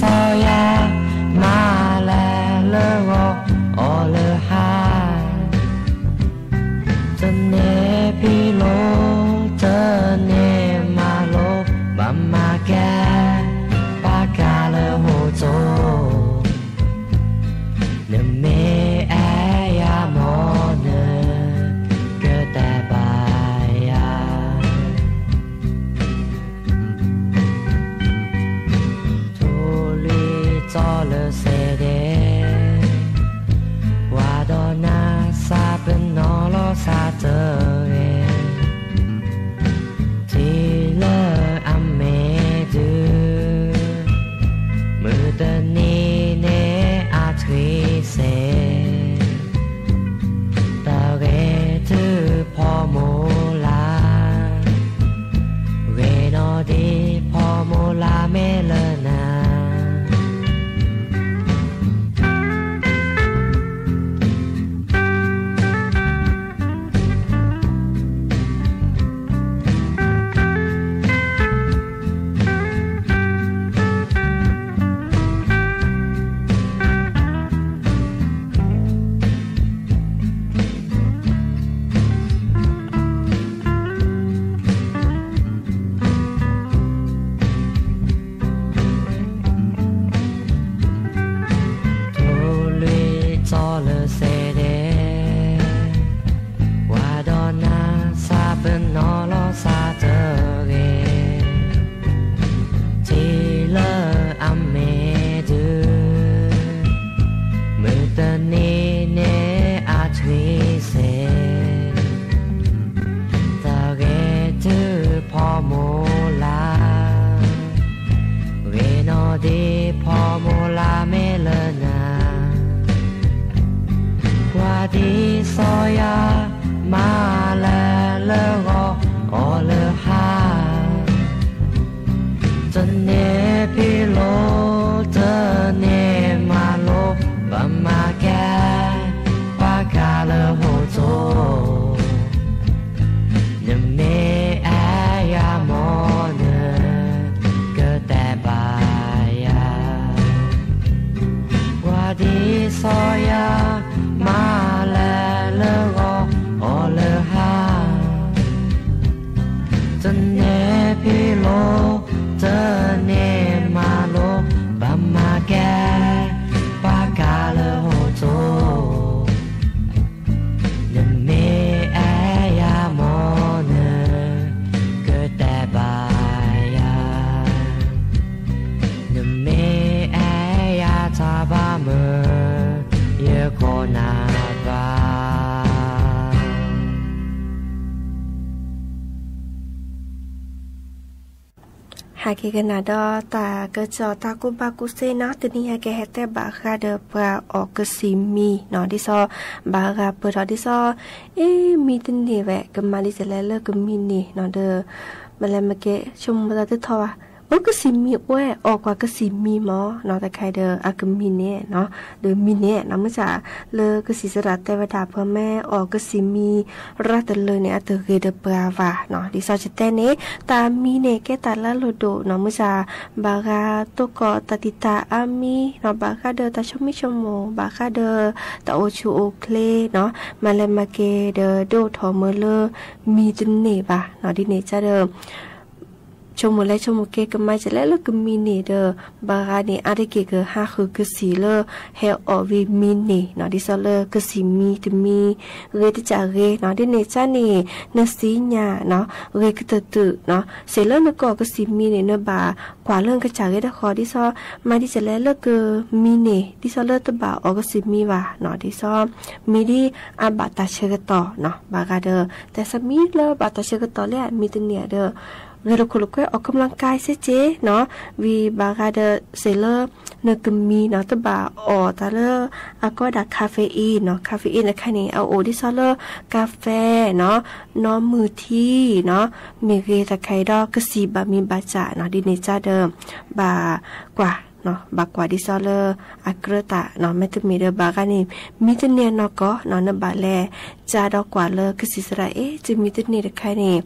Sawqya maqlaeq leur ghawv awq leur ha. Teunae pilor teunae maqlof baqmaqkaer baqkaq leur hoqtov. Nuimaer aer yamawr nae keuvtaev baq ya. Turluiv tsawrleu saevdae, ghaqdawq nar sar peuqnawv lawr sar teu ghae. Tiqleur aqmaeq dui, muiqdui ni nae aqtui saef. Daqghae tuir pawmoq lar, ghae nawq dir pawmoq lar maerleur na. Turluiv tsawrleu saevdae, ghaqdawq nar sar peuqnawv lawr sar teu ghae. Tiqleur aqmaeq dui, muiqdui ni nae aqtui saef. Daqghae tuir pawmoq lar, ghae nawq dir pawmoq lar maerleur na. Ghaqdui sawqya maqlaeq leur ghawv awq leur ha. Teunae pilor teunae maqlof baqmaqkaer baqkaq leur hoqtov. Nuimaer aer yamawr nae keuvtaev baq ya. Ghaqdui sawqya maqlaeq leur ghawv awq leur ha. Teunae pilor teunae maqlof baqmaqkaer baqkaq leur hoqtov. Nuimaer aer yamawr nae keuvtaev baq ya. Nuimaer aer ya taqbaq meuq yeukhawf navbaq. Haqkae gaq naq dawr taf keuv cawq taf kuv baq kuv ser nar, teuni haqkae haetaev baqghaq deuq paq awq keuv siq mi nawq. Dirsawr baqghaq peuq tawq dirsawr, ir mi teunaeq bae keuv ma li tsaevlaer leur keuv mi naeq nawq deuq. Maqlaer maqkae shawrmuiq dawr deur tawr-a, or keuv siq mi or-aer awq kawq keuv siq mi mawr nawq. Tafkae deuq aqkeuv mi naeq nawq, deuq mi naeq nawq. Muirsaq leur keuv siq saqdaq taev baqdaq peuq mae, awq keuv siq mi rar teuleuf naeq aqdeuq ghae deuq paq-a vaq nawq. Dirsawr caevtaev nae taf mi naeq kaer taf lar lof dof nawq. Muirsaq baqghaq tov kawv taf tiq taf armir nawq, baqghaq deuq taf shawrmir shawrmoq, baqghaq deuq taf or cu or kler nawq. Maqlaer maqkae deuq dov tawq meuq leur mi teunaeq baq nawq. Dirnaeq jar deuq cawmuiq laer cawmuiq kae keuv ma tsaevlaer leur keuv mi naeq deuq, baqghaq naeq ardeuv geuf geuf hahuiq keuv siq leur hae awq vi mi naeq nawq. Dirsawr leur keuv siq mi teuq mi ghae teucaf ghae nawq. Dirnaeq jar naeq nuisiq nya nawq, ghae keuv teuq teuq nawq. Saeq leur nuikawv keuv siq mi naeq nuibaq kawq leur keuv caf ghae darkhawf dirsawr maqdir tsaevlaer leur keuv mi naeq dirsawr leur teubaq awq keuv siq mi baq nawq. Dirsawr miqdir arbaf taf sheu gheutawq nawq. Baqghaq deuq taef sar mir leur baf taf sheu gheutawq laer-aq mi teunaeq deuq ghae luf khof luf khoer awq keuv maqlanr kae serjeq nawq. Vi baqghaq deuq saeq leur nuikeuv mi nawq teubaq awq taf leur aqkawr daq คาเฟอีน nawq. คาเฟอีน nawq kar naeq aqof dirsawr leur กาแฟ nawq, nawr muiq tir nawq, miqghae tafkae dawr keuv siq baf mi baf caf nawq. Dirnaeq jar deuq baf kawq nawq, baf kawq dirsawr leur aqkeuv leur taf nawq. Maeq teuq miq deuq baqghaq naeq mi teunaeq nawq kawq nawq, nuibaq laer jar dawr kawq leur keuv siq saqdaq aer teuq mi teunaeq tafkae naeq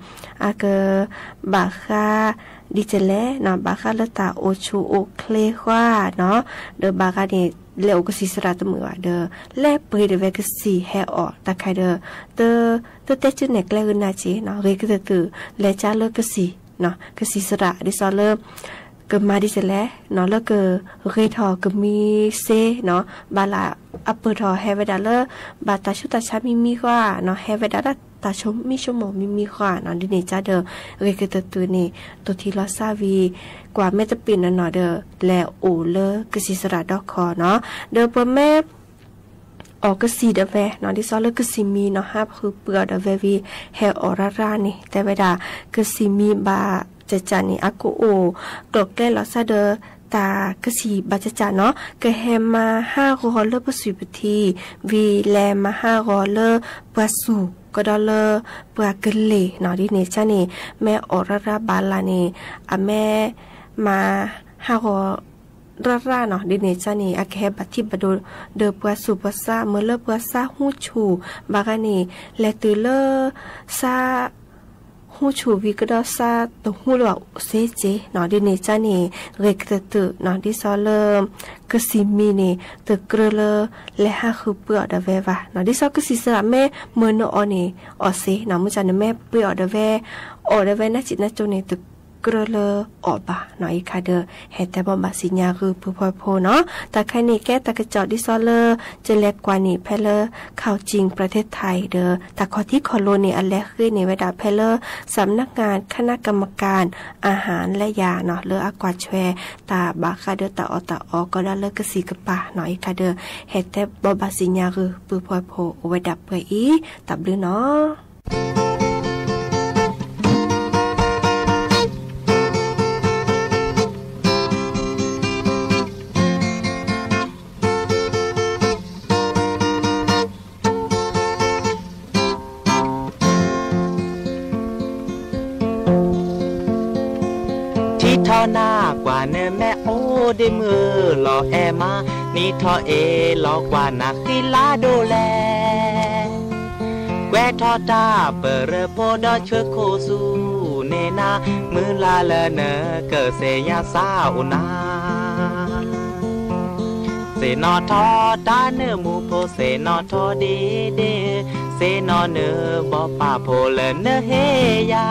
aqkeuv baqghaq Diqjeq laer nawq baqkhar leurtaf of coq of kle khawr-aq nawq, deuq baqkhar ni laev of kasiq saqlaq teumeuf-aq deuq laer peuq-eu deuq vae kasiq hae-awq taqkaq deuq, teu taer cuir naeq klaer gheu nav jeq nawq ghae keuv teuq teuq laev jar leur kasiq nawq, kasiq saqlaq deuq sawr leur, keuv ma diqjeq laer nawq leur keuv ghae tawq keuv mir sher nawq, baqlaf arpeuq tawq hae bae daf leur, baqtaf shur taf car mir mir khawr-aq nawq, hae bae daf lar taf shur mir shur mawq mir mir khawr-aq nawq, dui naeq jar deuq ghae keuv teuq teuq ni tov tiq lawr sar vi, kawf maer tavpif nawq nawq deuq laev of leur kasiq saqlaq dawrkawq nawq, deuq peuq maer awq kasiq deuq vae nawq, deuq sawr leur kasiq mi nawq har huiq puiv-awq deuq vae vi, hae awq rar rar ni tae bae daf, kasiq mi baq caqcaq ni arkov of, kawf klaer lawr sar deuq taf kasiq baq caqcaq nawq, keuv hae ma har ghawq leur pasuq pati, vi laev ma har ghawq leur pasuq kawdawr leur pua keuvle nawq, dui naeq jar ni maer awq rar rar baqlaf ni, aqmaer ma har ghawq rar rar nawq, dui naeq jar ni aqkaq hae baqtir baqdov deuq pua suq pua sar meuq leur pua sar hmr cuq baqkhar ni laev teuq leur sar hmr cuq vi kawdawr sar tov hmr lor-aq sher jeq nawq, dui naeq jar ni ghae keuv teuq teuq nawq, deuq sawr leur kasiq mi ni teuq keuvle leur laev har huiq puiv-awq deuq vae va nawq, deuq sawr kasiq saqlaq maer meuq neu awq ni awq sher nawq, meuq caq neu maer puiv-awq deuq vae, awq deuq vae nar ciq nar tsov ni teuq keuvle leur awq baq nawq, iqkaq deuq hae tae bawbaq siqnya gheu puiv paw paw nawq, taqkaq ni kaer taqkaq cawq deuq sawr leur, jeq laev kawv ni paer leur ข่าวจริงประเทศไทย deuq taqkawq tir kawq lo ni aqlaer khoer ni bae daf paer leur สำนักงานคณะกรรมการอาหารและยา nawq, leur arkawv coer taf baqkhar deuq taf awq taf awq kawdawr leur kasiq keuvpav nawq, iqkaq deuq hae tae bawbaq siqnya gheu puiv paw paw of bae daf peuq-ir taf blur nawq. Tiqtawq nar kawv nae maer or de muiq-eu lawq aer ma, nitawq-eq lawq kawv nar khirlar dov laer, gaeqtawq taq peuq reu pov dawr coer khof sur nae nar, muiqlar leu nae keuv saeq yar sar of nar, saeq nawq tawq tar nuiv muq pov saeq nawq tawq de de-eu, saeq nawq nuiv bawqpaf pov leu nae her ya.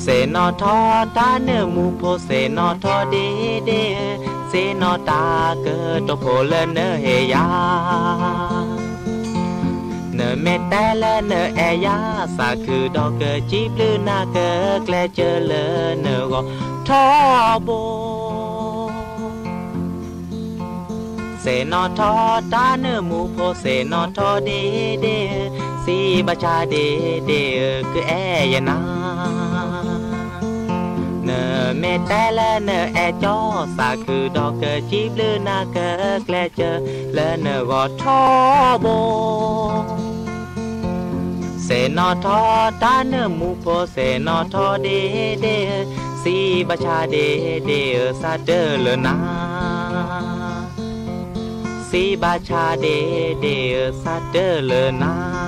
Saeq nawq tawq tar nuiv muq pov saeq nawq tawq de de-eu, saeq nawq taf keuv tov pov leu nae her ya. Nae maeq taev leu nae aer ya, saqkuiq dawq keuv jir blur nar keuv glaeq ceuv leu nae ghawq tawq bo. Saeq nawq tawq tar nuiv muq pov saeq nawq tawq de de-eu, sir bav ca de de-eu keuv aer ya nar, nae maeq taev leu nae aer jawr, saqkuiq dawq keuv jir blur nar keuv glaeq ceuv leu nae ghawq tawq bo. Saeq nawq tawq tar nuiv muq pov saeq nawq tawq de de-eu, sir bav ca de de-eu sar deuv leu nar, sir bav ca de de-eu sar deuv leu nar.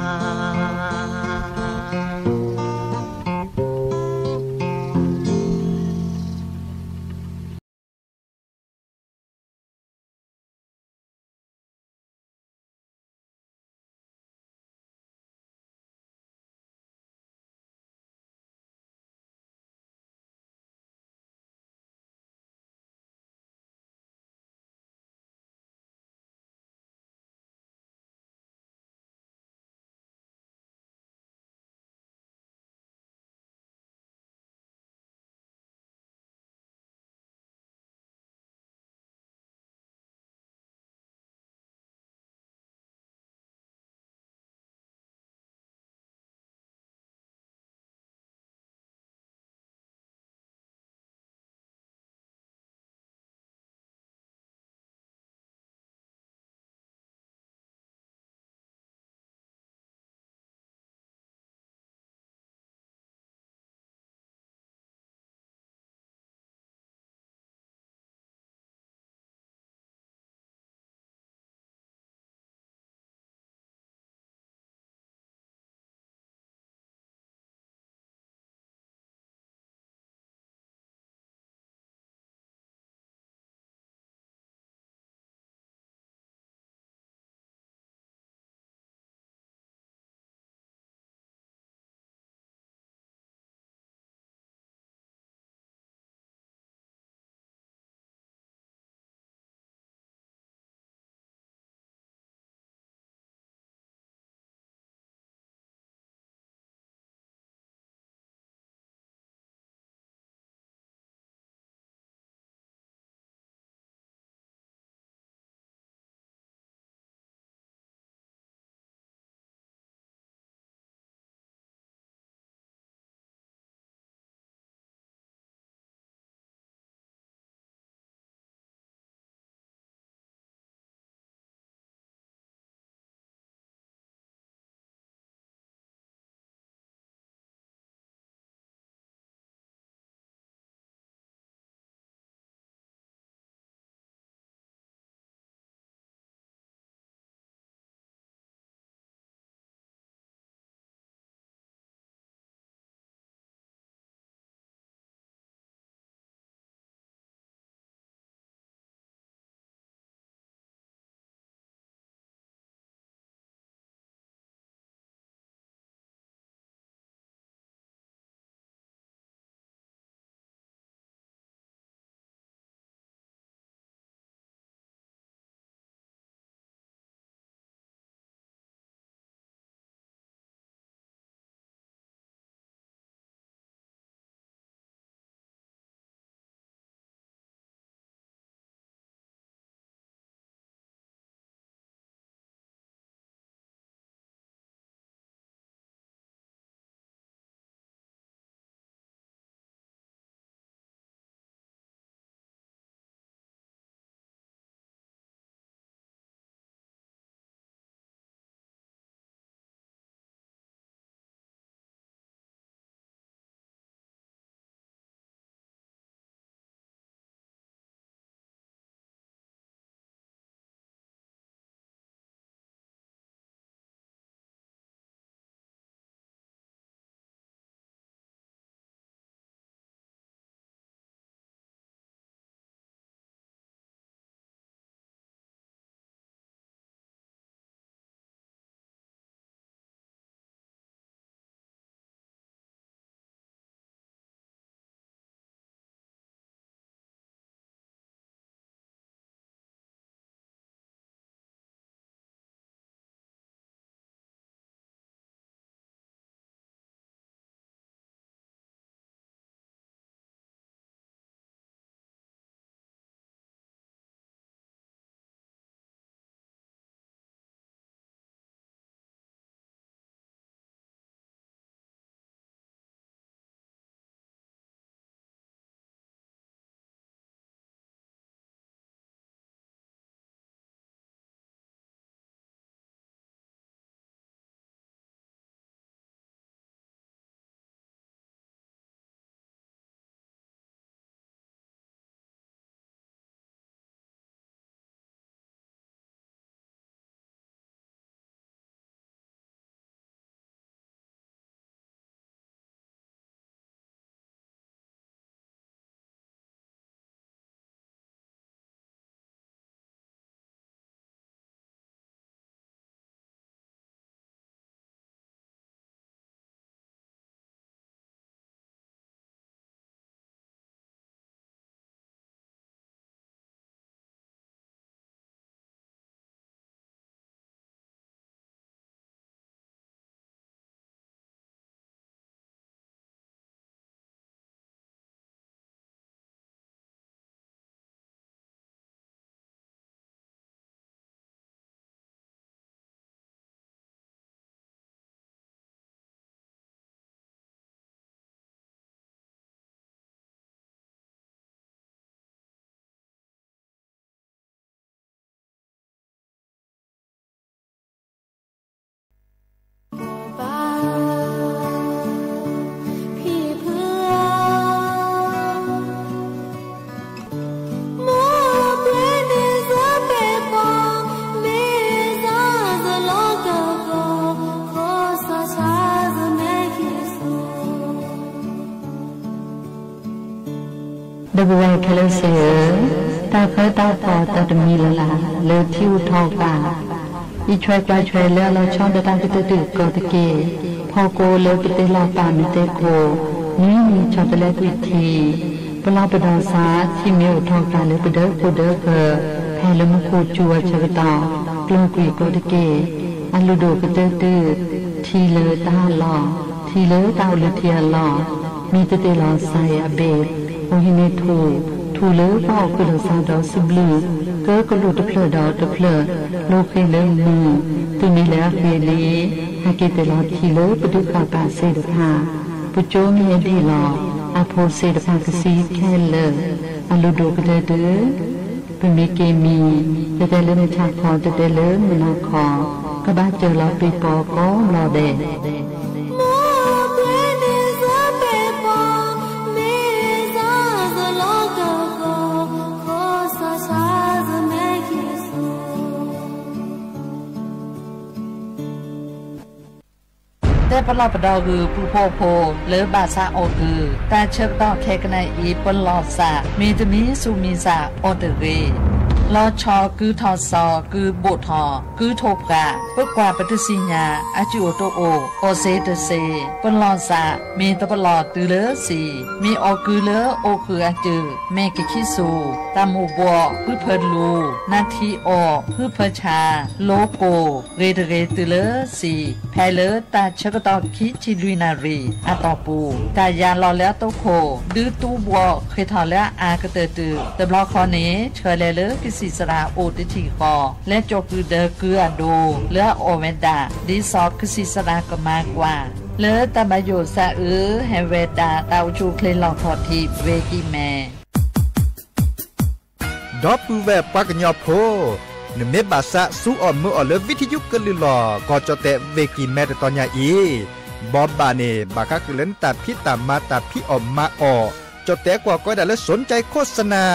Dawqghae khaeqleuseq-euq tavkhanr tavpawf taqdaqmiq laqlaq leutir uqtawq ghaq, iqcoeq pavcoeq laer lawrcawr dawqtav keuv teuv dui kawv teuv geq, pawqkov leuq pyeuf teuv lawqpaf maeq teuv khof, nuirni cawq teuv laer guiq tiq, pawqlawr pawqdawq sar tiq maeq uqtawq ghaq leuq pyeuf deuq khof deuq heu, paeq leuq murkhof cuq-eu caqkawv dawq, glan guiq kawv teuv geq, aqluq dof keuv teuv dui, tiq leuq tav lawq, tiq leuq tav uqluq tiq-a lawq, miq teuv teuv lawq saq-iq aqbeq, oqhiq ni tuq, tuq leuq par awq keuv lawq saq dawq shuqbluiq, keuv keuv luf teuv pleuq dawq teuv pleuq, luf kheq leuq muiq, tuq miq leuq-a kheq ni, haqkeq teuv lawq tiq leuq pyeuf dui khaq paf seq deuq paq, puqcov mir-aer diq lawq, aqpoq seq deuq paq kasiq kaer leuq, aqluq dof keuv teuv dui, Baqmiq keq miq, teuv taev leuq maqtsaq kawq, teuv taev leuq maqnav kawq, kaqbav ceuq lawq pyeuf pawf kawv lawq daef. Taer pawqlawr pawqdawq gui puq pov pov leuq bafsav awq gui, tav ceuq dawq khaeq ganav ir pawqlawr saq, miqtaqmiq suf miqzaq awq deuq ghae, lawrcawq gui tawq sawq gui boftawq gui tov paq, peuqkaq paqtaq siqnya, aqcuiv oq tov oq, awqseq deuq seq, pawqlawr saq, miq taq pawqlawr dui leuq siq, miq awq gui leuq oq huiq aqceuq maeq keq kir suf, taqmuq bov-awq huiq peuq luf, navtiq awq huiq peuq caq, lokoq ghae deuq ghae dui leuq siq, paeq leuq tav ceuq dawq kir ciq luiq naqriq aqtawq puq, taqya lawq laer-awr tov khof, duir tur bov-awq khaeq tawq laer-awr aqkeuv teuv dui, teuq bawr khawf ni ceuq laeq leuq kasiq saqlaq oq dui tiq khawf laer cawv gui deuq gui aqdov leuq-awr awq mae daq, diq sawq kasiq saqlaq kaqma gaq leuq taqbav yoq sar-eu haeq mae daq, taq uqcuq kle lawq tawq tiq ve gir mae. Dawrpuiv vae paq gaqnyaw pov, nuimaer bafsav sur awq meuq awq leuq วิทยุ keuvluiv lawq gawqcawq taef ve gir mae dawqtawv nya ir, bawbaf ni bafkhar keuvle nae taqpir taqma taqpir awq ma awq cawq taef-aer kawv daq leuq สนใจโฆษณา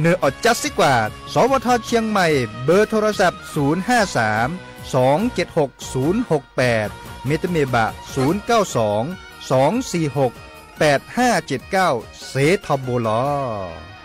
neuq awq cav sir kawq, สวท เชียงใหม่ เบอร์โทรศัพท์ ศูนย์ห้าสาม สองเจ็ดหก ศูนย์หกแปด miqtaq miqbaf ศูนย์เก้าสอง สองสี่หก แปดห้าเจ็ดเก้า seq tawq bo lawq.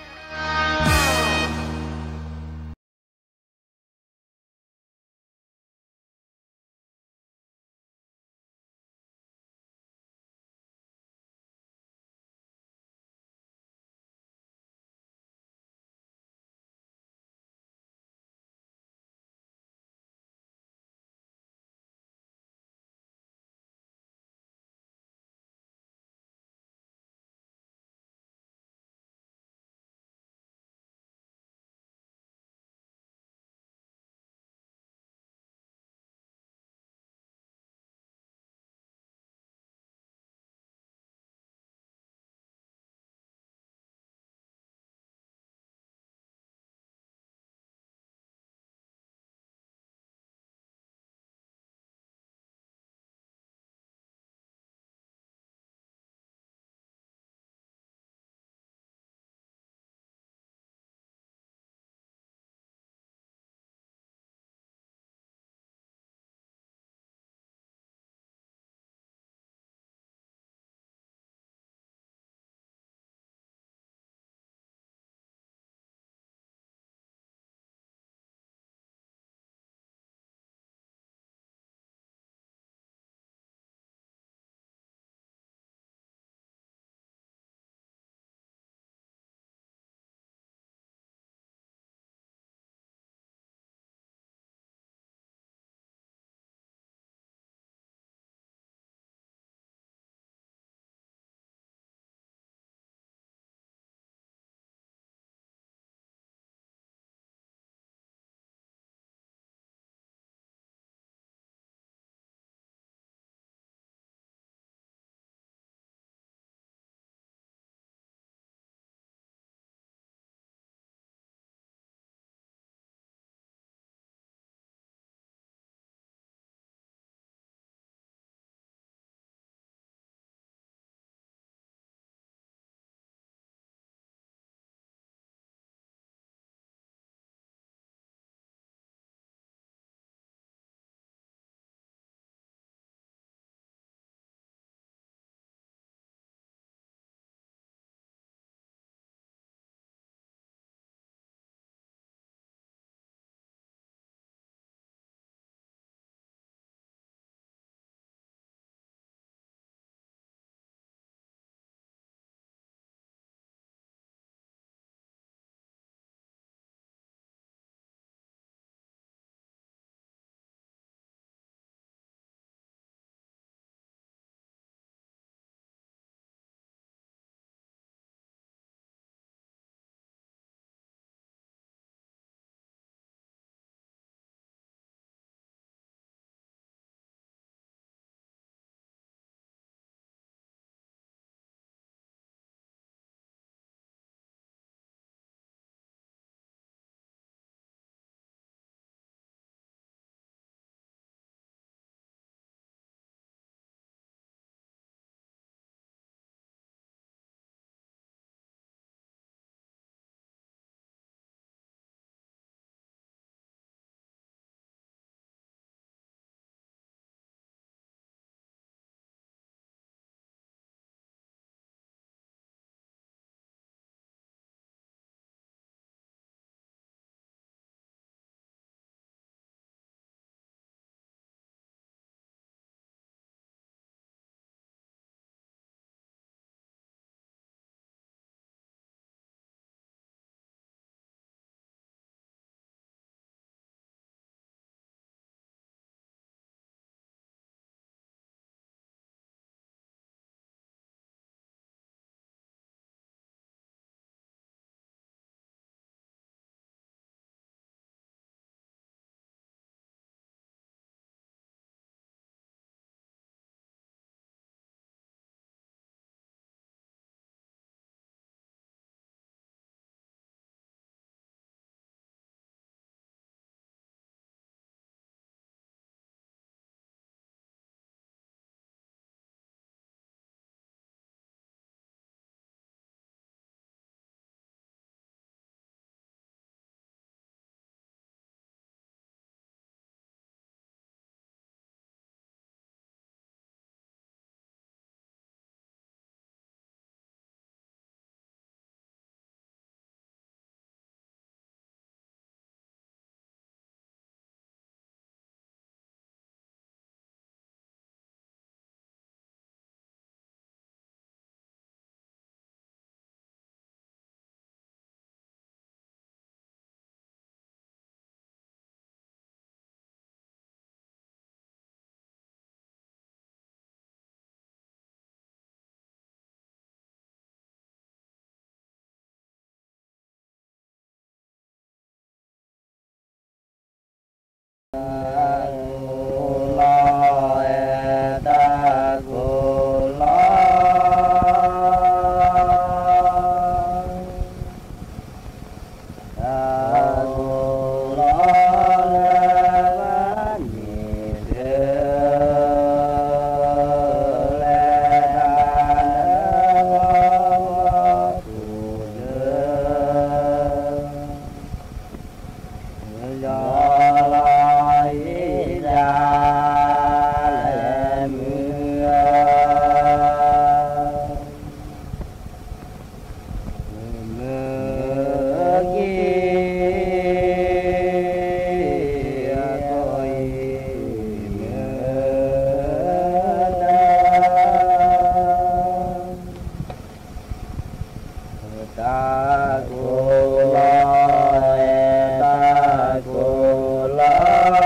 Taqkov lawr-aer taqkov lawr.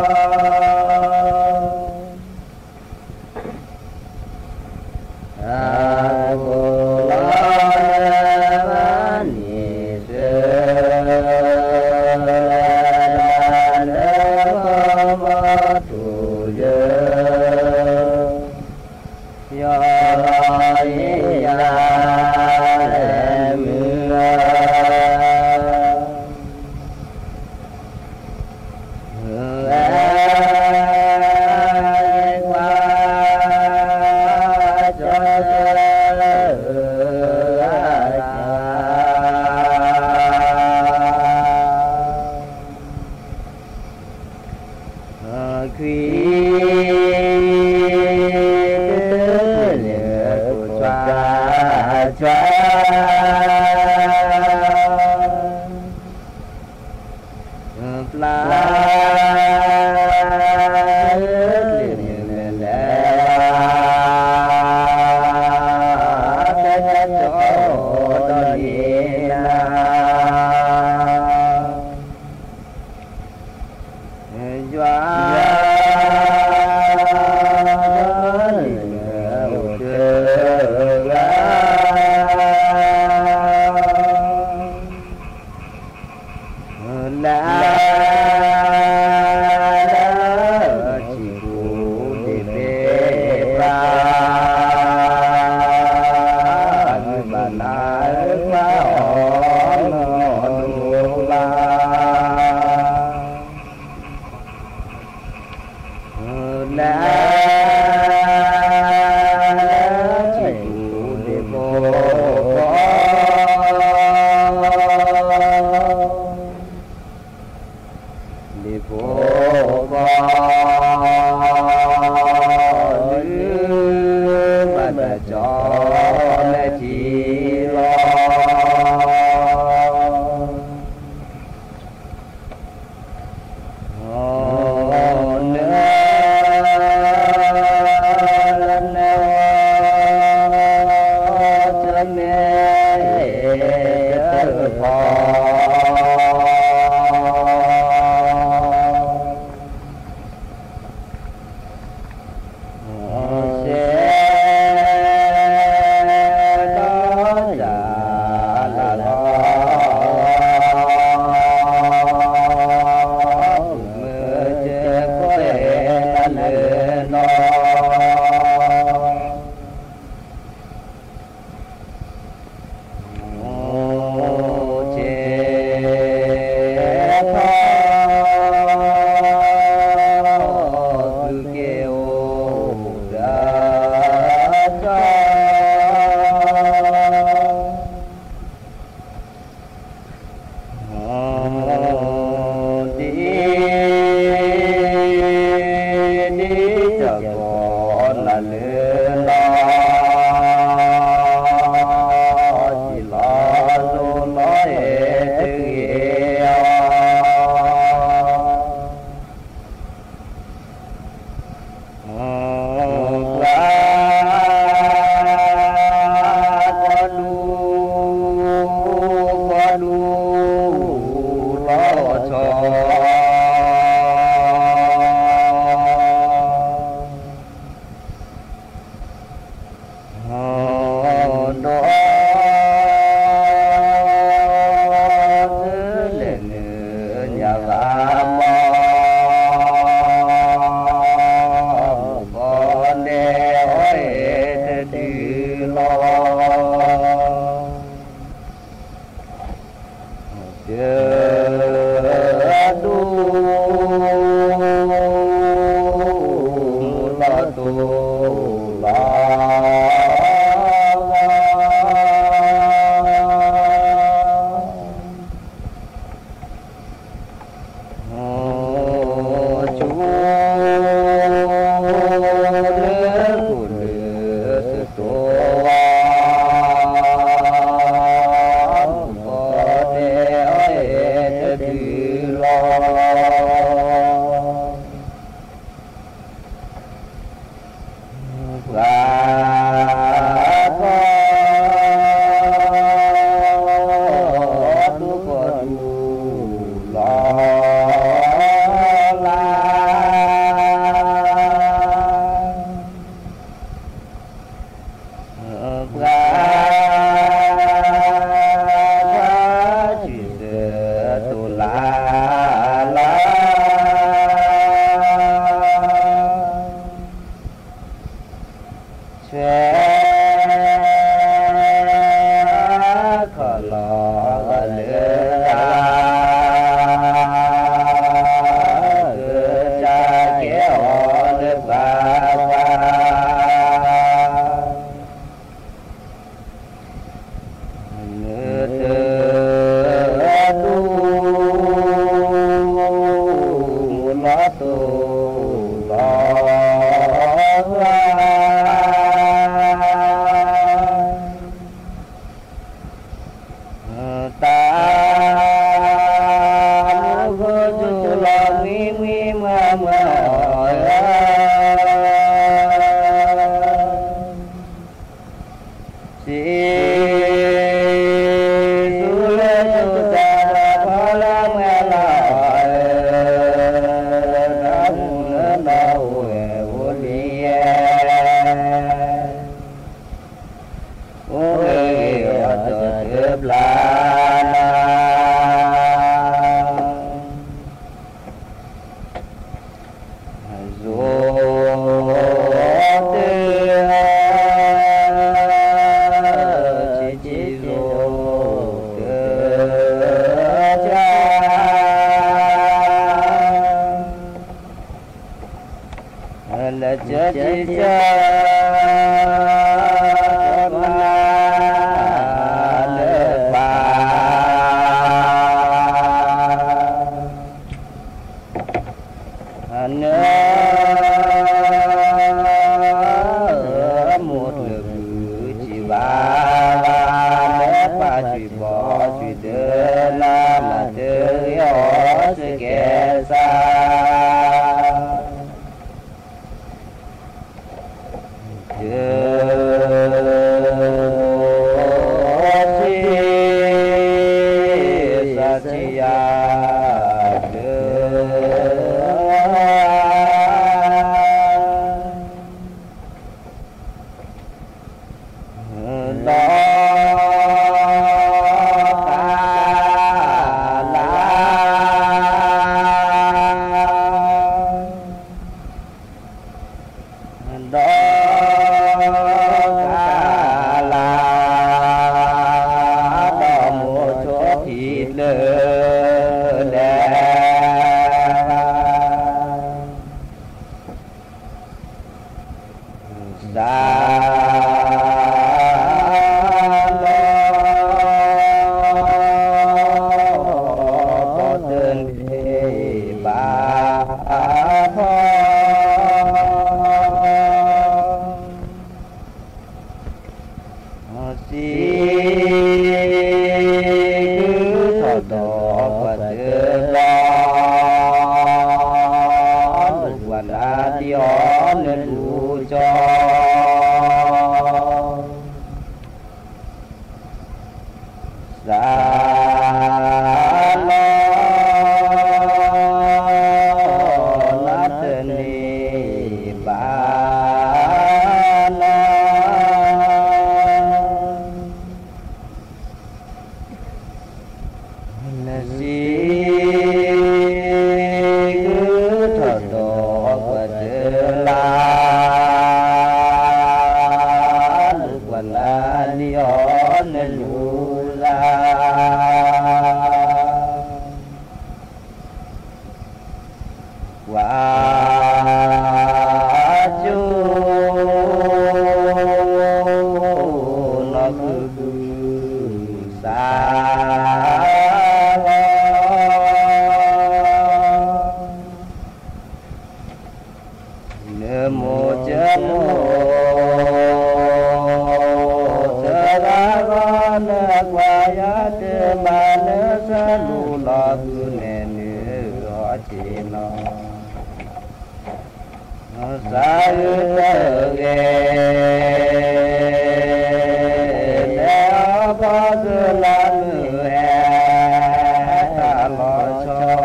Taqkov lawr-aer arnir sheuq laer nar, nar khawr mawr tuq yeu. Yawlawr-ir ya laer muir-a. Heugar yaerkhav jawr-eu aqda. Kuir teuv teuv naeq-eu khoftsaq tsaq. Plavlar teuv naeq-eu laer, taef taef cawv-awr dawq ni nar. Yawqha yawqha lef-eu uqteuv ghaq lar, lar-eu ciqkuv deuq baeqlar, aqgeu baqnar-eu lar-awr nawq dovlar. Nar, nar ciqkuv deuq baeqlar, deuq baeqlar, nuima daq cawv laer tiq lawr. Awr, nar, nar, nar, awr, tsawrmyanr teu paw. Awr, shaer dawr zaq laf lawr, meuq caev kawr-aer nar lef nawr. Awr, caev tawr-eu gui ghae-or, gaq jawr. Awr, tir tir cawq gawq laf lef lawr, tiqlawr zolawr-aer teughaq-awr. Awr, ghaq kawv dur kawv dur lawr cawq. Awr, dawq tser laeq nuiq nya ghaq mawr, mq kawv nae awr-aer taedui lawr. Awr, caev dur lawr dov lawr. Awr, cur lef kuv lef sheuq tov-awr, mq kawv nae awr-aer lawq ghaqler-a, keuv ca khaer-awr nuibaf baf. Nuiteu tuvluf lawr tuvluf lawr-a, taf mur ghoer jur lawr muir muir ma ma-awr-a, siq sur laer jur taq lawr pawr laer ngae laf-awr-eu, narhaq nar nawr-euq ghoer li-aer, or-eu ghaq dawq deuq plavnar, zoq deuq-a, ciqciq zoq deuq-a, laejae ciqjae ma nuibaf. Aqneur-eu armur deuq buq ciq baf, laer pav cuiq bawq cuiq deuq nar, maqdeuq ghae-awr sheuqghae sar. Deuq ciq sar ciq yar deuq-a, dawq khavlar dawq khavlar, dawq mur tsawr tiq deuq laer, zaq lawr dawq deuq ni baf paw. Siq guir tawqdawq baqdeuq lawr, luf baf nar tiv-awr nuiluf jawr. Zaq lawr nar teuv ni baf nar, siq guir tawqdawq baqdeuq lar, luf baf nar tiv-awr nuiluf lar. Ghaq jur nawr guiqguiq sar-awr, nuimoq jawrmoq teugar ghawr nae, gaq yar deuq maqnoeq sarluf lawr guiqnaeq noeq-awr tiqnan, sar-eu teu-eu ghae nae-awr, bawr geular muiq-aer taq lawr cawr.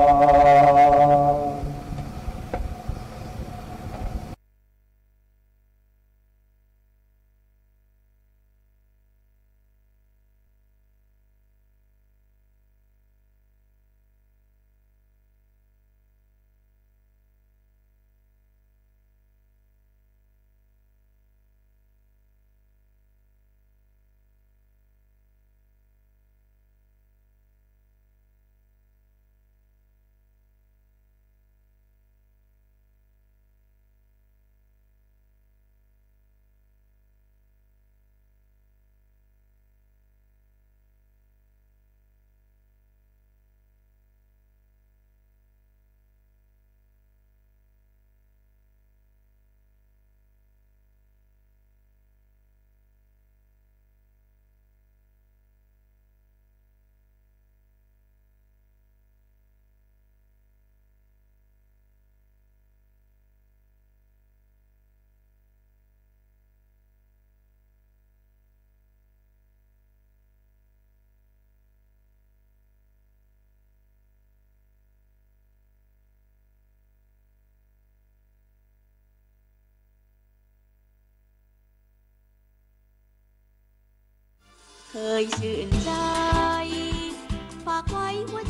เคยชื่นใจ ฝากไว้หัวใจ